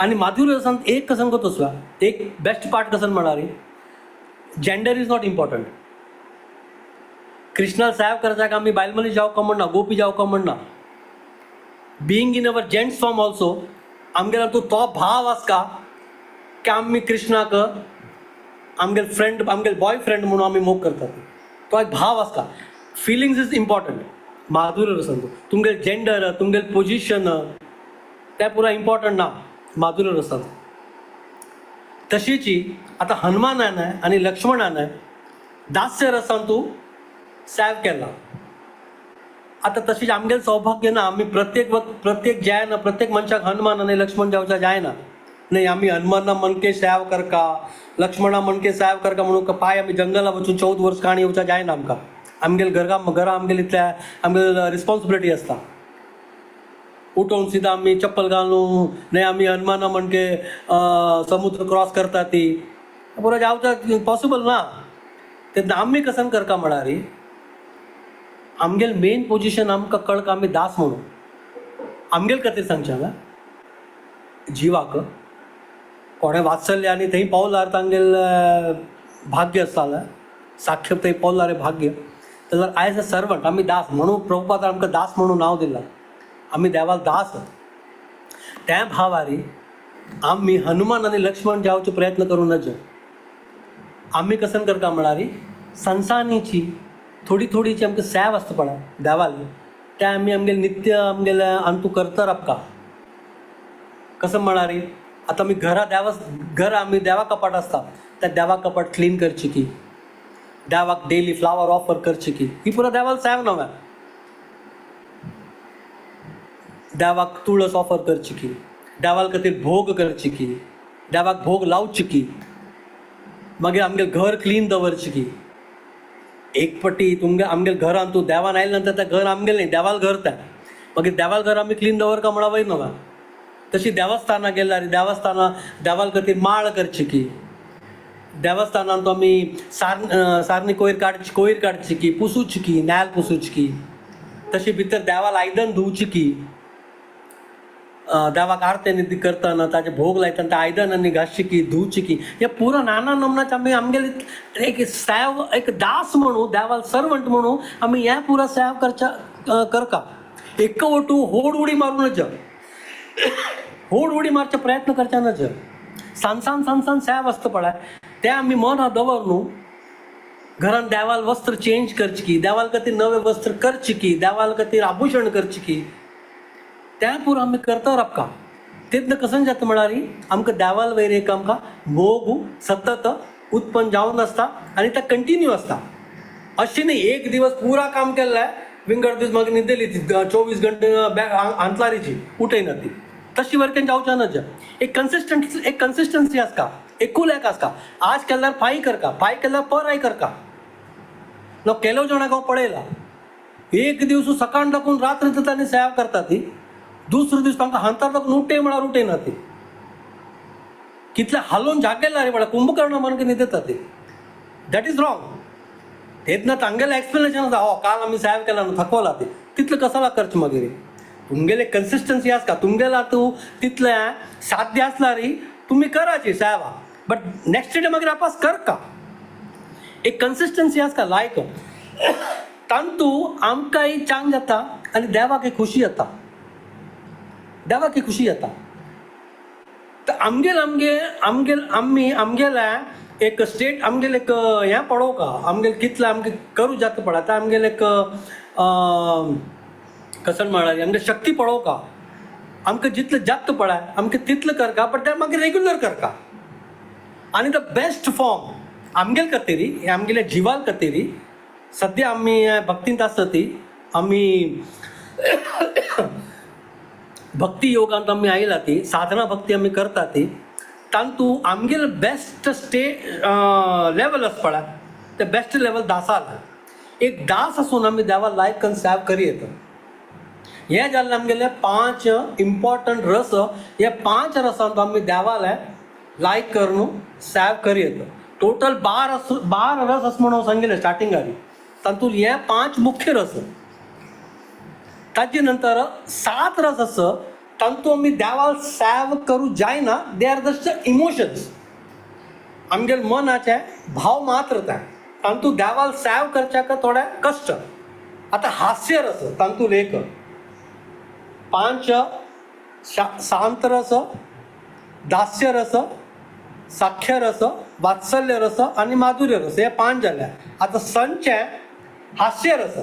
आनी माधुर्य रसांत एक कसन करता, एक बेस्ट पार्ट कसन म्हळ्यार gender is not important. Krishna save करचाक आमी बायल मनीस जावका म्हणना, गोपी जावका म्हणना. Being in our gents form also आमगेलो तूं तो भाव आसका की आमी कृष्णाक आमगेल फ्रेंड, आमगेल बॉय फ्रेंड म्हणून आमी मोग करतात. तो एक भाव आसता. फिलिंग्स is important माधुर्य रसान. तुमगेल जेंडर, तुमगेल पोजिशन तें पुरा इम्पॉर्टंट ना माधुर्य रसान. तशीची आतां हनुमानान आनी लक्ष्मणान दास्य रसान तूं सेव केला. आतां तशीच आमगेलें सौभाग्य ना, आमी प्रत्येक वक्त प्रत्येक जायना, प्रत्येक मनशाक हनुमान आनी लक्ष्मण जावचा जायना. न्ही आमी हनुमाना मनके सेव करका, लक्ष्मणा मनके सेव करका म्हणून पांय आमी जंगला वचून 14 वर्स काणी येवचा जायना आमकां. आमगेले घरा घरा आमगेले इतल्या आमगेले रिस्पॉन्सिबिलिटी आसता. उठोवन सिधा आमी चप्पल घालून न्ही आमी हनुमाना म्हणके समुद्र क्रॉस करता ती पुरो जावचा पॉसिबल ना. तेन्ना आमी कसन करका म्हळ्यार आमगेल मेन पोजिशन आमकां कळका आमी दास म्हणून. आमगेल खातीर सांगचें हांवें जिवाक कोणें वात्सल्य आनी थंय पावल्यार तांगेल भाग्य आसतालें, साख्य थंय पावल्यार भाग्य. जाल्यार आयज अ सर्वंट आमी दास म्हणून प्रभुपादान आमकां दास म्हणून नांव दिलां. आमी देवाक दास. त्या भावारी आमी हनुमान आनी लक्ष्मण जावचो प्रयत्न करूं नज. आमी कसन करता म्हळ्यार संसानीची थोडी थोडीची आमकां सेव आसता पळय देवाली. ते आमी आमगेले नित्य आमगेले अंतू करता राबता. कसं म्हणारी आता मी घरा देवा घर आमी देवा कपाट आसता त्या देवा कपाट क्लीन करची की देवाक डेली फ्लावर ऑफर करची की ही पुरा देवाला सेव नव्या देवाक तुळस ऑफर करची की देवाल खातीर भोग करची की देवाक भोग लावची की मागीर आमगे घर क्लीन दवरची की. एक पटी तुमगे आमगे घरान तूं देवान आयले नंतर तें घर आमगेलें न्ही, देवाल घर तें. मागीर देवाल घर आमी क्लीन दवर का म्हणा वयर न्हू तशी देवस्थानां गेल्यार देवस्थानां देवाल खातीर माळ करची की देवस्थानान तो आमी सारनी कोयर काडची कोयर काडची की पुसूची की नाल पुसूची की तशी भितर देवाल आयदन धुवची की देवाक आरती निती करतना ताजे भोग लायतना त्या आयदनांनी घासची की धुवची की हे पुरा नाना नमनाचे आमी आमगेले एक सेव एक दास म्हणू देवाल सर्वंट म्हणू आमी हे पुरा सेव करच्या करका. एक वटू होड उडी मारून नज होड उडी मारचे प्रयत्न करच्या नज सान सान सान सान सेव आसता पळय ते आमी मना दवर न्हू. घरान देवाल वस्त्र चेंज करची की देवाल खातीर नवे वस्त्र करची की देवाल खातीर आभूषण करची की त्या पुरो आमी करता राबका. तेन्ना कसं जाता म्हळ्यार आमकां देवाल वयर एक आमकां मोग सतत उत्पन्न जावन आसता आनी ते कंटिन्यू आसता. अशें न्ही एक दिवस पुरा काम केल्लें विंगड दीस मागीर न्हिदेली ती 24 घंटे आंतलारीची उठयना ती तशी वर्केन जावच्या ना. एक कन्सिस्टंट एक कन्सिस्टन्सी आसता एकूल एक आसता. आज केल्यार फाय करका फाय केल्यार पराय करका नो केलो जाणाक हांव पळयला एक दिवस सकाळ दाखून रात्र तांणी सेवा करता ती दुसरो दीस तांकां हांतार दाखून उठे म्हळ्यार उठयना ती कितले हालोवन जागेला रे म्हळ्यार कुंभकर्ण म्हणून न्हिदेता ती. That is wrong. तेन्ना तांगेलें एक्सप्लेनेशन आसा हो काल आमी सेव केला न्हू थकवला ती तितलें कसाला करचें मागीर तुमगेले कन्सिस्टन्सी आसता तुमगेला तूं तितलें साध्य आसल्यार तुमी कराची सेवा बट नेक्स्ट डे मागीर वापस करका. एक कन्सिस्टन्सी आसता लायक तांतू आमकांय चांग जाता आनी देवाक खुशी जाता देवाक खुशी जाता. तर आमगेल आमगे आमगेल आमी आमगेल्या एक स्टेट आमगेल एक हें पळोवका आमगेल कितलें आमगे करूं जाता पळय आतां आमगेल एक कसं म्हळ्यार आमगे शक्ती पळोवका आमकां जितलें जाता पळय आमकां तितलें करका बट तें मागीर रेगुलर करका. आनी the best form आमगेल खातीर हे आमगेल्या जिवाल खातीर सद्या आमी भक्तींत आसता ती आमी भक्ती योगांत आमी आयला ती साधना भक्ती आमी करता ती तांतू आमगेल बेस्ट स्टे लेवल आसा पळय ते बेस्ट लेवल दासाल एक दास आसून आमी देवा लायक करून सेव करी येता. हें जालें आमगेले 5 इम्पॉर्टंट रस. हे 5 रसांत आमी देवाले लायक करून सेव करी येता. टोटल 12 रस अशें म्हणून हांव सांगिल्लें स्टार्टिंगाक तातूंत हे 5 मुख्य रस. ताजे नंतर 7 रस आसा तांतू आमी देवाक सेव करूं जायना. They are just emotions आमगेले मनाचे भाव मात्र ते तांतू देवाक सेव करच्याक थोडे कश्ट. आतां हास्य रस तांतूत एक 5 शांत रस दास्य रस साख्य रस वात्सल्य रस आनी माधुर्य रस हे 5 जाले. आतां संचे हास्य रस.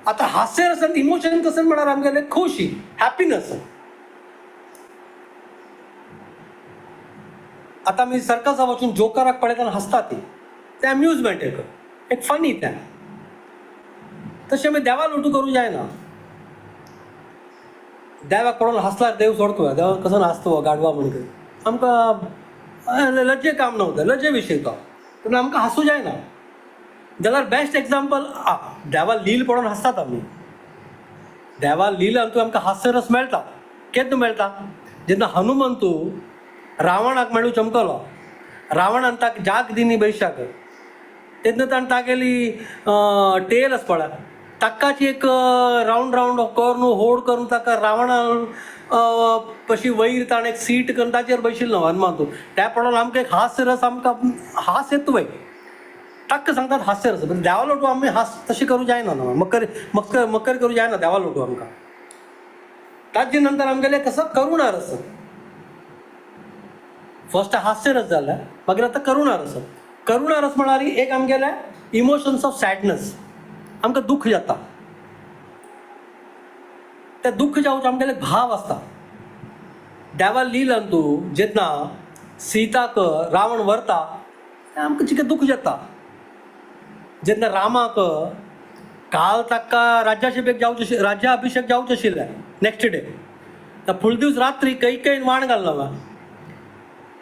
आतां हास्य रसांत इमोशन कसं म्हळ्यार आमगेले खोशी हॅपीनस. आतां आमी सर्कसा वचून जोकराक पळयतना हांसता ती तें अम्युजमेंट एक एक फनी तें. तशें आमी देवा लोटू करूं जायना. देवाक पळोवन हांसल्यार देव सोडतो देव कसो हांसतो गाडवा म्हणून आमकां लज्जे काम न्हू लज्जे विशय तो पूण आमकां हांसूं जायना. जाल्यार बेस्ट एग्जाम्पल देवा लील पळोवन हांसतात आमी देवा लील आमकां आमकां हास्यरस मेळटा. केन्ना मेळटा जेन्ना हनुमंतू रावणाक मेळूं चमकलो रावणान ताका जाग दिनी बैशाक तेन्ना ताणें तागेली टेल आसा पळय ताकाच एक रावंड रावंड करून होड करून ताका रावणान कशी वयर ताणें एक सीट करून ताचेर बशिल्लो हनुमंतू. त्या पळोवन आमकां एक हास्यरस आमकां हास येता वय ताका सांगतात हास्यरस. देवा लोटू आमी हास तशें करूं जायना न्हू मकर मकर मकर करूं जायना देवा लोटू आमकां. ताजे नंतर आमगेलें कसो करुणा रस. फर्स्ट हास्यरस जालें मागीर आतां करुणा रस. करुणा रस म्हळ्यार एक आमगेलें इमोशन्स ऑफ सॅडनस आमकां दुख्ख जाता. ते दुख्ख जावचें आमगेले भाव आसता. देवा लिलन तूं जेन्ना सीताक रावण व्हरता आमकां चिके दुख्ख जाता. जेन्ना रामाक काल ताका राज्याभिषेक जावचें, राज्याभिषेक जावचें आशिल्लें नेक्स्ट डे, फुल दीस रात्री कैकेयीन वाण घालना.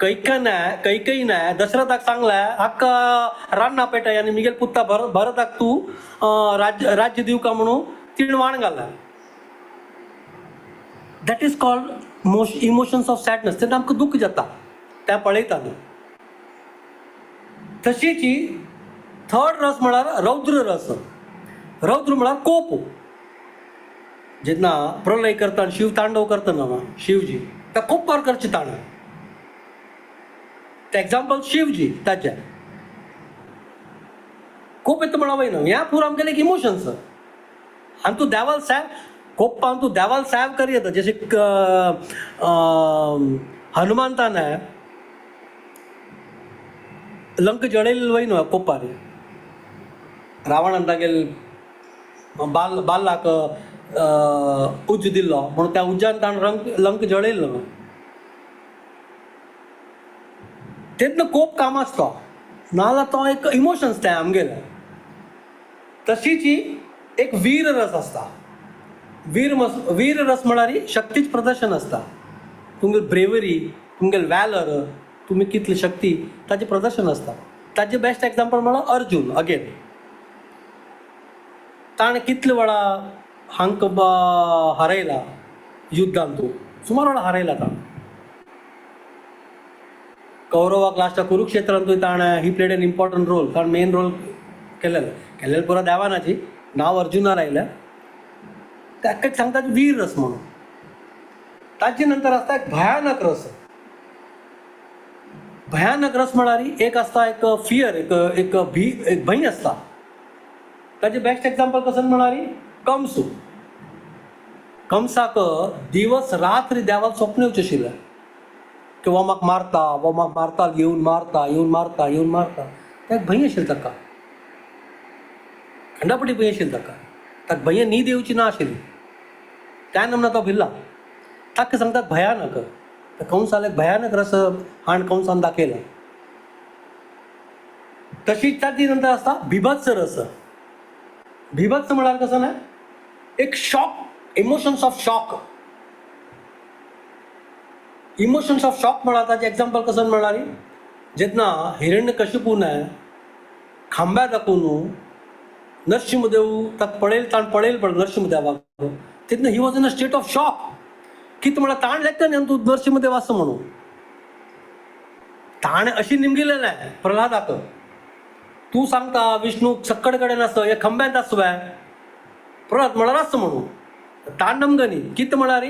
कैकेयीन दशरथाक सांगलें हाका रान्ना पेटय आनी मिगेल पुता भरताक तूं राज्य दिवका म्हणून तिणें वाण घालें. That is called emotions of sadness. तेन्ना आमकां दुख्ख जाता तें पळयता न्हू. तशीच ही थर्ड रस म्हळ्यार रौद्र रस. रौद्र म्हळ्यार कोप. जेन्ना प्रलय करता, शिव तांडव करता ना शिवजी, त्या कोपार करचे ताणें. ते एग्जाम्पल शिवजी ताजे कोप येता म्हणा वयना. ह्या पुरो आमगेले एक इमोशन्स आनी तूं देवाल सेव कोप्पान तूं देवाल सेव करी येता. जशें हनुमंतान लंक जळयलेली वय न्हू कोपार, रावणान तागेल बालाक उज्ज दिल्लो म्हणून त्या उज्जान ताणें लंक जळयल्लो. तेन्ना कोप काम आसता नाजाल्यार तो एक इमोशन्स ते आमगेले. तशीच ही एक वीर रस आसता. वीर रस म्हळ्यार शक्तीच प्रदर्शन आसता. तुमगेल ब्रेवरी, तुमगेल वॅलर, तुमी कितली शक्ती ताचें प्रदर्शन आसता. ताचें बेस्ट एग्जाम्पल म्हळ्यार अर्जून. अगेन ताणें कितले वेळा हांक हरयला युद्धान, तूं सुमार वेळा हरयला ताणें कौरवाक. लास्टाक कुरुक्षेत्रांतूय ताणें he played an important role. ताणें मेन रोल केलेलो केलेलें पुरो देवानाची नांव अर्जुनार आयलें. ताका सांगतात वीर रस म्हणून. ताचे नंतर आसता एक भयानक रस. भयानक रस म्हळ्यार एक आसता एक फियर, एक एक भी एक भंय आसता. ताचें बेस्ट एग्जाम्पल कसं म्हळ्यार कंस. कंसाक दिवस रात्र देवाक स्वप्न येवचें आशिल्लें की हो म्हाका मारता, हो म्हाका मारता, येवन मारता, येवन मारता, येवन मारता. ताका भंय आशिल्लें, ताका खंडापटी भंय आशिल्लें ताका. ताका भंय न्हीद येवची ना आशिल्ली, त्या नमना तो भिल्ला. ताका सांगतात भयानक. कंसाक भयानक रस हाण कंसान दाखयला. तशीच ताची नंतर आसता बिभत्स रस. बिभत्स म्हळ्यार कसं ना एक shock, emotions of shock. Emotions of shock म्हळ्यार ताचें एग्जाम्पल कसं म्हळ्यार जेन्ना हिरण्यकशिपून खांब्या दाखोवन नरसिंहदेव ताका पळयल, ताण पळयल पळय नरसिंहदेवाक, तेन्ना he was in a state of shock. कितें म्हळ्यार ताण लेखता न्ही तूं नरसिंहदेव आसा म्हणून. ताणें अशी निमगिलेलें प्रल्हादाक, तूं सांगता विष्णू सक्कड कडेन आसा, हे खंब्यांत आसा. प्रल्हाद म्हळ्यार आसा म्हणून ताण नमगनी. कितें म्हळ्यार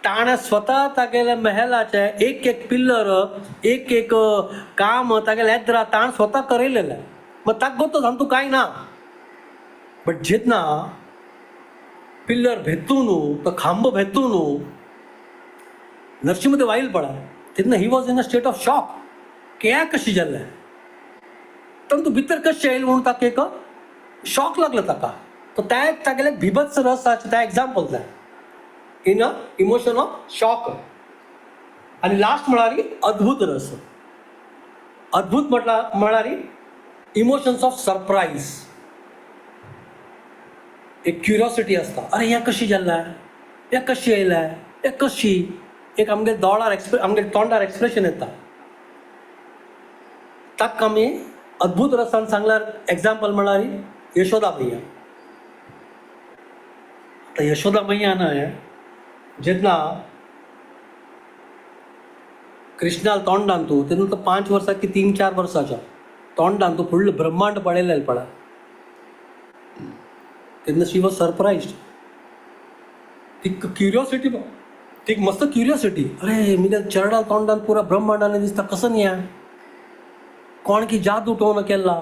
ताणें स्वता तागेल्या मेहलाचें एक एक पिल्लर, एक एक काम तागेलें येद्रा ताणें स्वता करयलेलें. मग ताका गोतो सांग तूं कांय ना. बट जेन्ना पिल्लर भेतू न्हू, तो खांब भेतू न्हू नरसिंहदेव आयल पळय, तेन्ना he was in a state of shock. हें कशें जालें, तातूंत भितर कशें येयल म्हणून ताका एक शॉक लागलो ताका. तो त्या तागेले बिभत्स रस त्या एग्जाम्पल तें in a emotion of shock. आनी लास्ट म्हळ्यार अद्भुत रस. अद्भुत म्हटल्यार म्हळ्यार इमोशन्स ऑफ सरप्रायज. एक क्युरियोसिटी आसता, अरे हें कशें जालें, हें कशें येयलें, हें कशी एक आमगे दोळार आमगे तोंडार एक्सप्रेशन येता. ताका आमी अद्भुत रसान सांगल्यार एग्जाम्पल म्हळ्यार यशोदा मैया. आतां यशोदा मैया न्हय जेन्ना कृष्णाल तोंडान तूं तेन्ना तो 5 वर्सां की 3-4 वर्सांच्या तोंडान तूं फुडलें ब्रह्मांड पळयलें पळय, तेन्ना शी वॉज सरप्रायज्ड. ती क्युरियोसिटी, ती मस्त क्युरियोसिटी, अरे मिगे चेरडा तोंडान पुरा ब्रह्मांडान दिसता कसं न्ही, कोण की जादू टोन केला.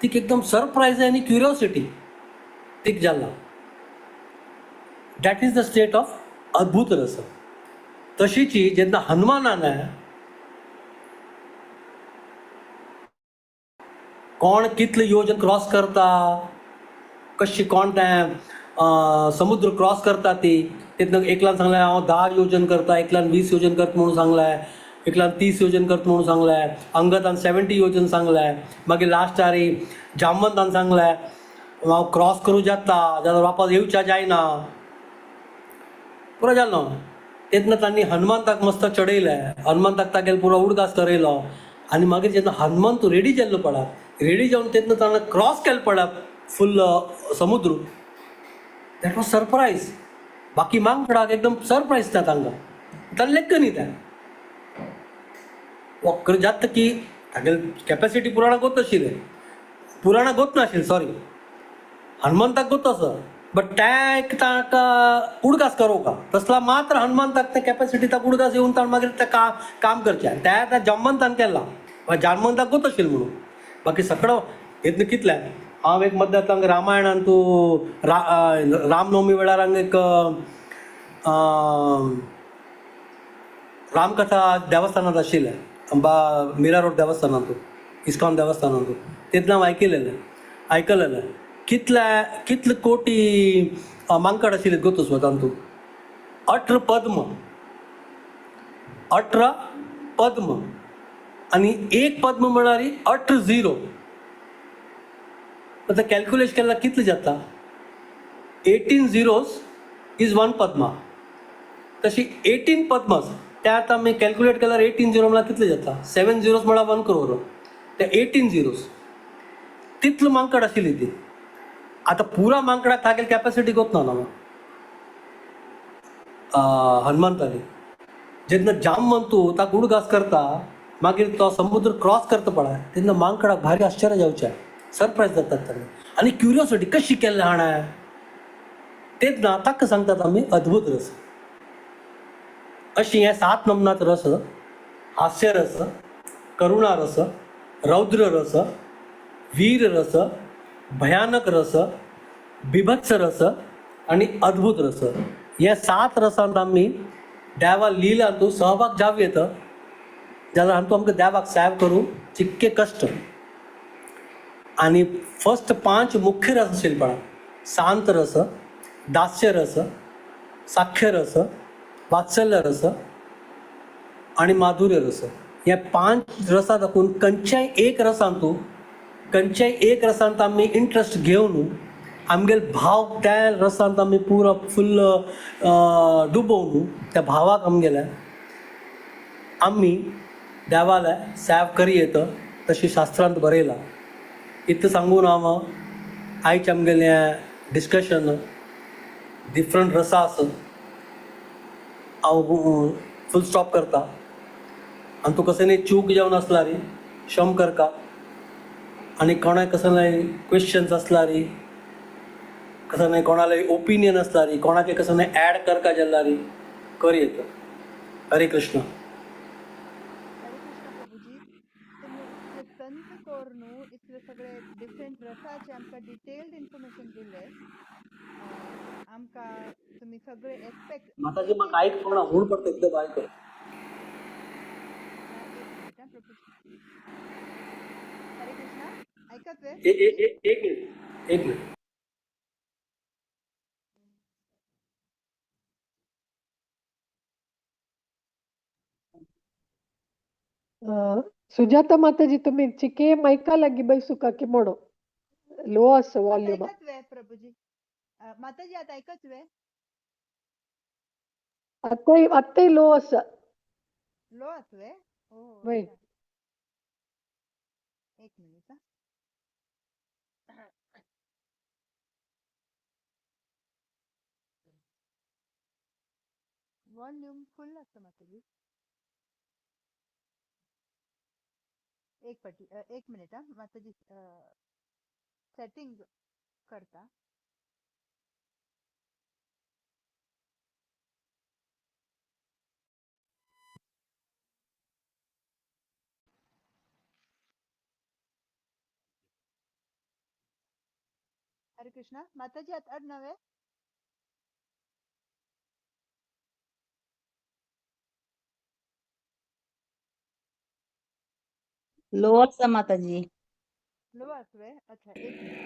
तिका एकदम सरप्रायज आनी क्युरियोसिटी तिका जाला. That is the state of अद्भुत रस. तशीच जेन्ना हनुमानान कोण कितले योजन क्रॉस करता, कशी कोण तें समुद्र क्रॉस करता ती तेतनं एकल्यान सांगलें हांव 10 योजन करता, एकल्यान 20 योजन करता म्हणून सांगलाय, एकल्यान 30 योजन करता म्हणून सांगलाय, अंगदान 70 योजन सांगलाय, मागीर लास्टारी जामवंतान सांगलाय हांव क्रॉस करूं जाता जाल्यार वापस येवच्या जायना, पुरो जालो. तेन्ना तांणी हनुमंताक मस्त चडयलें, हनुमंताक तागेलो पुरो उडगास करयलो आनी मागीर जेन्ना हनुमंत रेडी जाल्लो पळय, रेडी जावन तेन्ना ताणें क्रॉस केलो पळय फुल्ल समुद्र, that was surprise. बाकी मांकडाक एकदम सरप्रायज जाता तांकां, तांकां लेक्क न्ही तें वक्र जाता की तागेली कॅपेसिटी पुराणाक गोत आशिल्लें, पुराणाक गोत नाशिल्लें, सॉरी हनुमंताक गोत आसा, बट त्या एक ताका उडगास करोवका तसला मात्र हनुमंताक ते कॅपेसिटी ताका उडगास येवन ताणें मागीर तें काम करचें आनी त्या त्या जामवंतान केला, जामवंताक गोत आशिल्लें म्हणून. बाकी सगळो हेतून कितलें हांव एक मद्दां तांकां रामायणान तूं रामनवमी वेळार हांगा एक रामकथा देवस्थानांत आशिल्लें, बा मिरा रोड देवस्थानांत, इस्कॉन देवस्थानांत, तेन्ना हांव आयकलेलें कितले कितले कोटी मांकड आशिल्ले गोतूस तातूंत 18 पद्म, 18 पद्म आनी एक पद्म म्हळ्यार 18 झिरो. आतां कॅल्क्युलेट केल्यार कितले जाता, 18 zeros is 1 Padma, तशी 18 पद्मास त्या आतां आमी कॅल्क्युलेट केल्यार 18 झिरो म्हळ्यार कितले जाता, 7 झिरोज म्हळ्यार 1 करोड, ते 18 झिरोज तितलो मांकड आशिल्ली ती. आतां पुरा मांकडाक तागेली कॅपेसिटी गोत ना हनुमंताली. जेन्ना जामवंतू ताका उडगास करता मागीर तो समुद्र क्रॉस करता पळय तेन्ना मांकडाक भारी आश्चर्य जावचें, सरप्रायज जातात तांकां आनी क्युरियोसिटी कशी केल्लें हाणें. तेन्ना ताका सांगतात आमी अद्भुत रस. अशी हे 7 नमनात रस, हास्य रस, करुणा रस, रौद्र रस, वीर रस, भयानक रस, बिभत्स रस आनी अद्भुत रस. हे 7 रसांत आमी देवा लिलांतू सहभाग जावं येता जाल्यार हातूंत आमकां देवाक सेव करूं चिक्के कश्ट. आनी फर्स्ट 5 मुख्य रस आशिल्ले पळय, शांत रस, दास्य रस, साख्य रस, वात्सल्य रस आनी माधुर्य रस. हे 5 रसां दाखोवन खंयच्याय एक रसांतू, खंयच्याय एक रसांत आमी इंट्रस्ट घेवन आमगेले भाव त्या रसांत आमी पुरो फुल्ल डुबोवन त्या भावाक आमगेल्या आमी देवाले सेव करी येता तशी शास्त्रांत बरयलां. इतलें सांगून हांव आयचें आमगेलें डिस्कशन डिफरंट रसास हांव फूल स्टॉप करता. आनी तूं कसलें चूक जावन आसल्यार क्षम करका आनी कोणाक कसलें क्वेश्चन्स आसल्यार, कसलें कोणाले ओपिनियन आसल्यार, कोणाके कसलें एड करका जाल्यार कर येता. हरे कृष्ण. हरे कृष्ण प्रभुजी, तुमी इतले संत कोरून इतले सगळे डिफरंट रसाचे आमकां डिटेल्ड इन्फॉर्मेशन दिले. आमकां तुमी सगळे एस्पेक्ट माताजी म्हाका आयक कोणा हूण पडटा एकदम आयक. एक मिनिट प्रभुजी. हरे कृष्णा, आयकत वे? एक मिनिट, एक मिनिट. सुजाता माताजी तुम्ही चिके मायका लागी बैसुका की मोडो लो आसा वॉल्यूम. आयकत वे प्रभुजी? माताजी आता आयकत वे? आताय आताय लो आसा. लो आसा वे? ओ वय. एक मिनिट. वॉल्यूम फुल आसा माताजी. एक पाटी एक मिनिट हा माताजी, सेटिंग करता. हरे कृष्णा माताजी, आता नवे लो आसा माताजी. लो आसवे? अच्छा, एक मिनिट.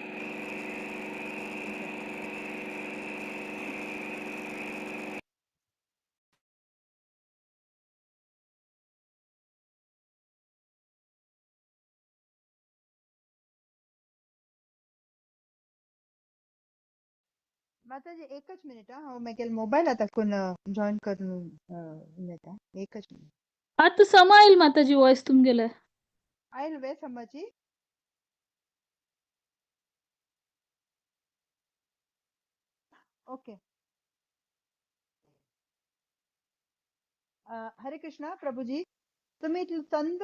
माताजी एकच मिनिट हा, हांव मागीर मोबायला ताकून जॉईन करून उलयता, एकच मिनिट. आता समा येईल माताजी वॉइस तुमगेले. आयल वे समाजी? ओके. हरे कृष्णा प्रभुजी, तुम्ही चंद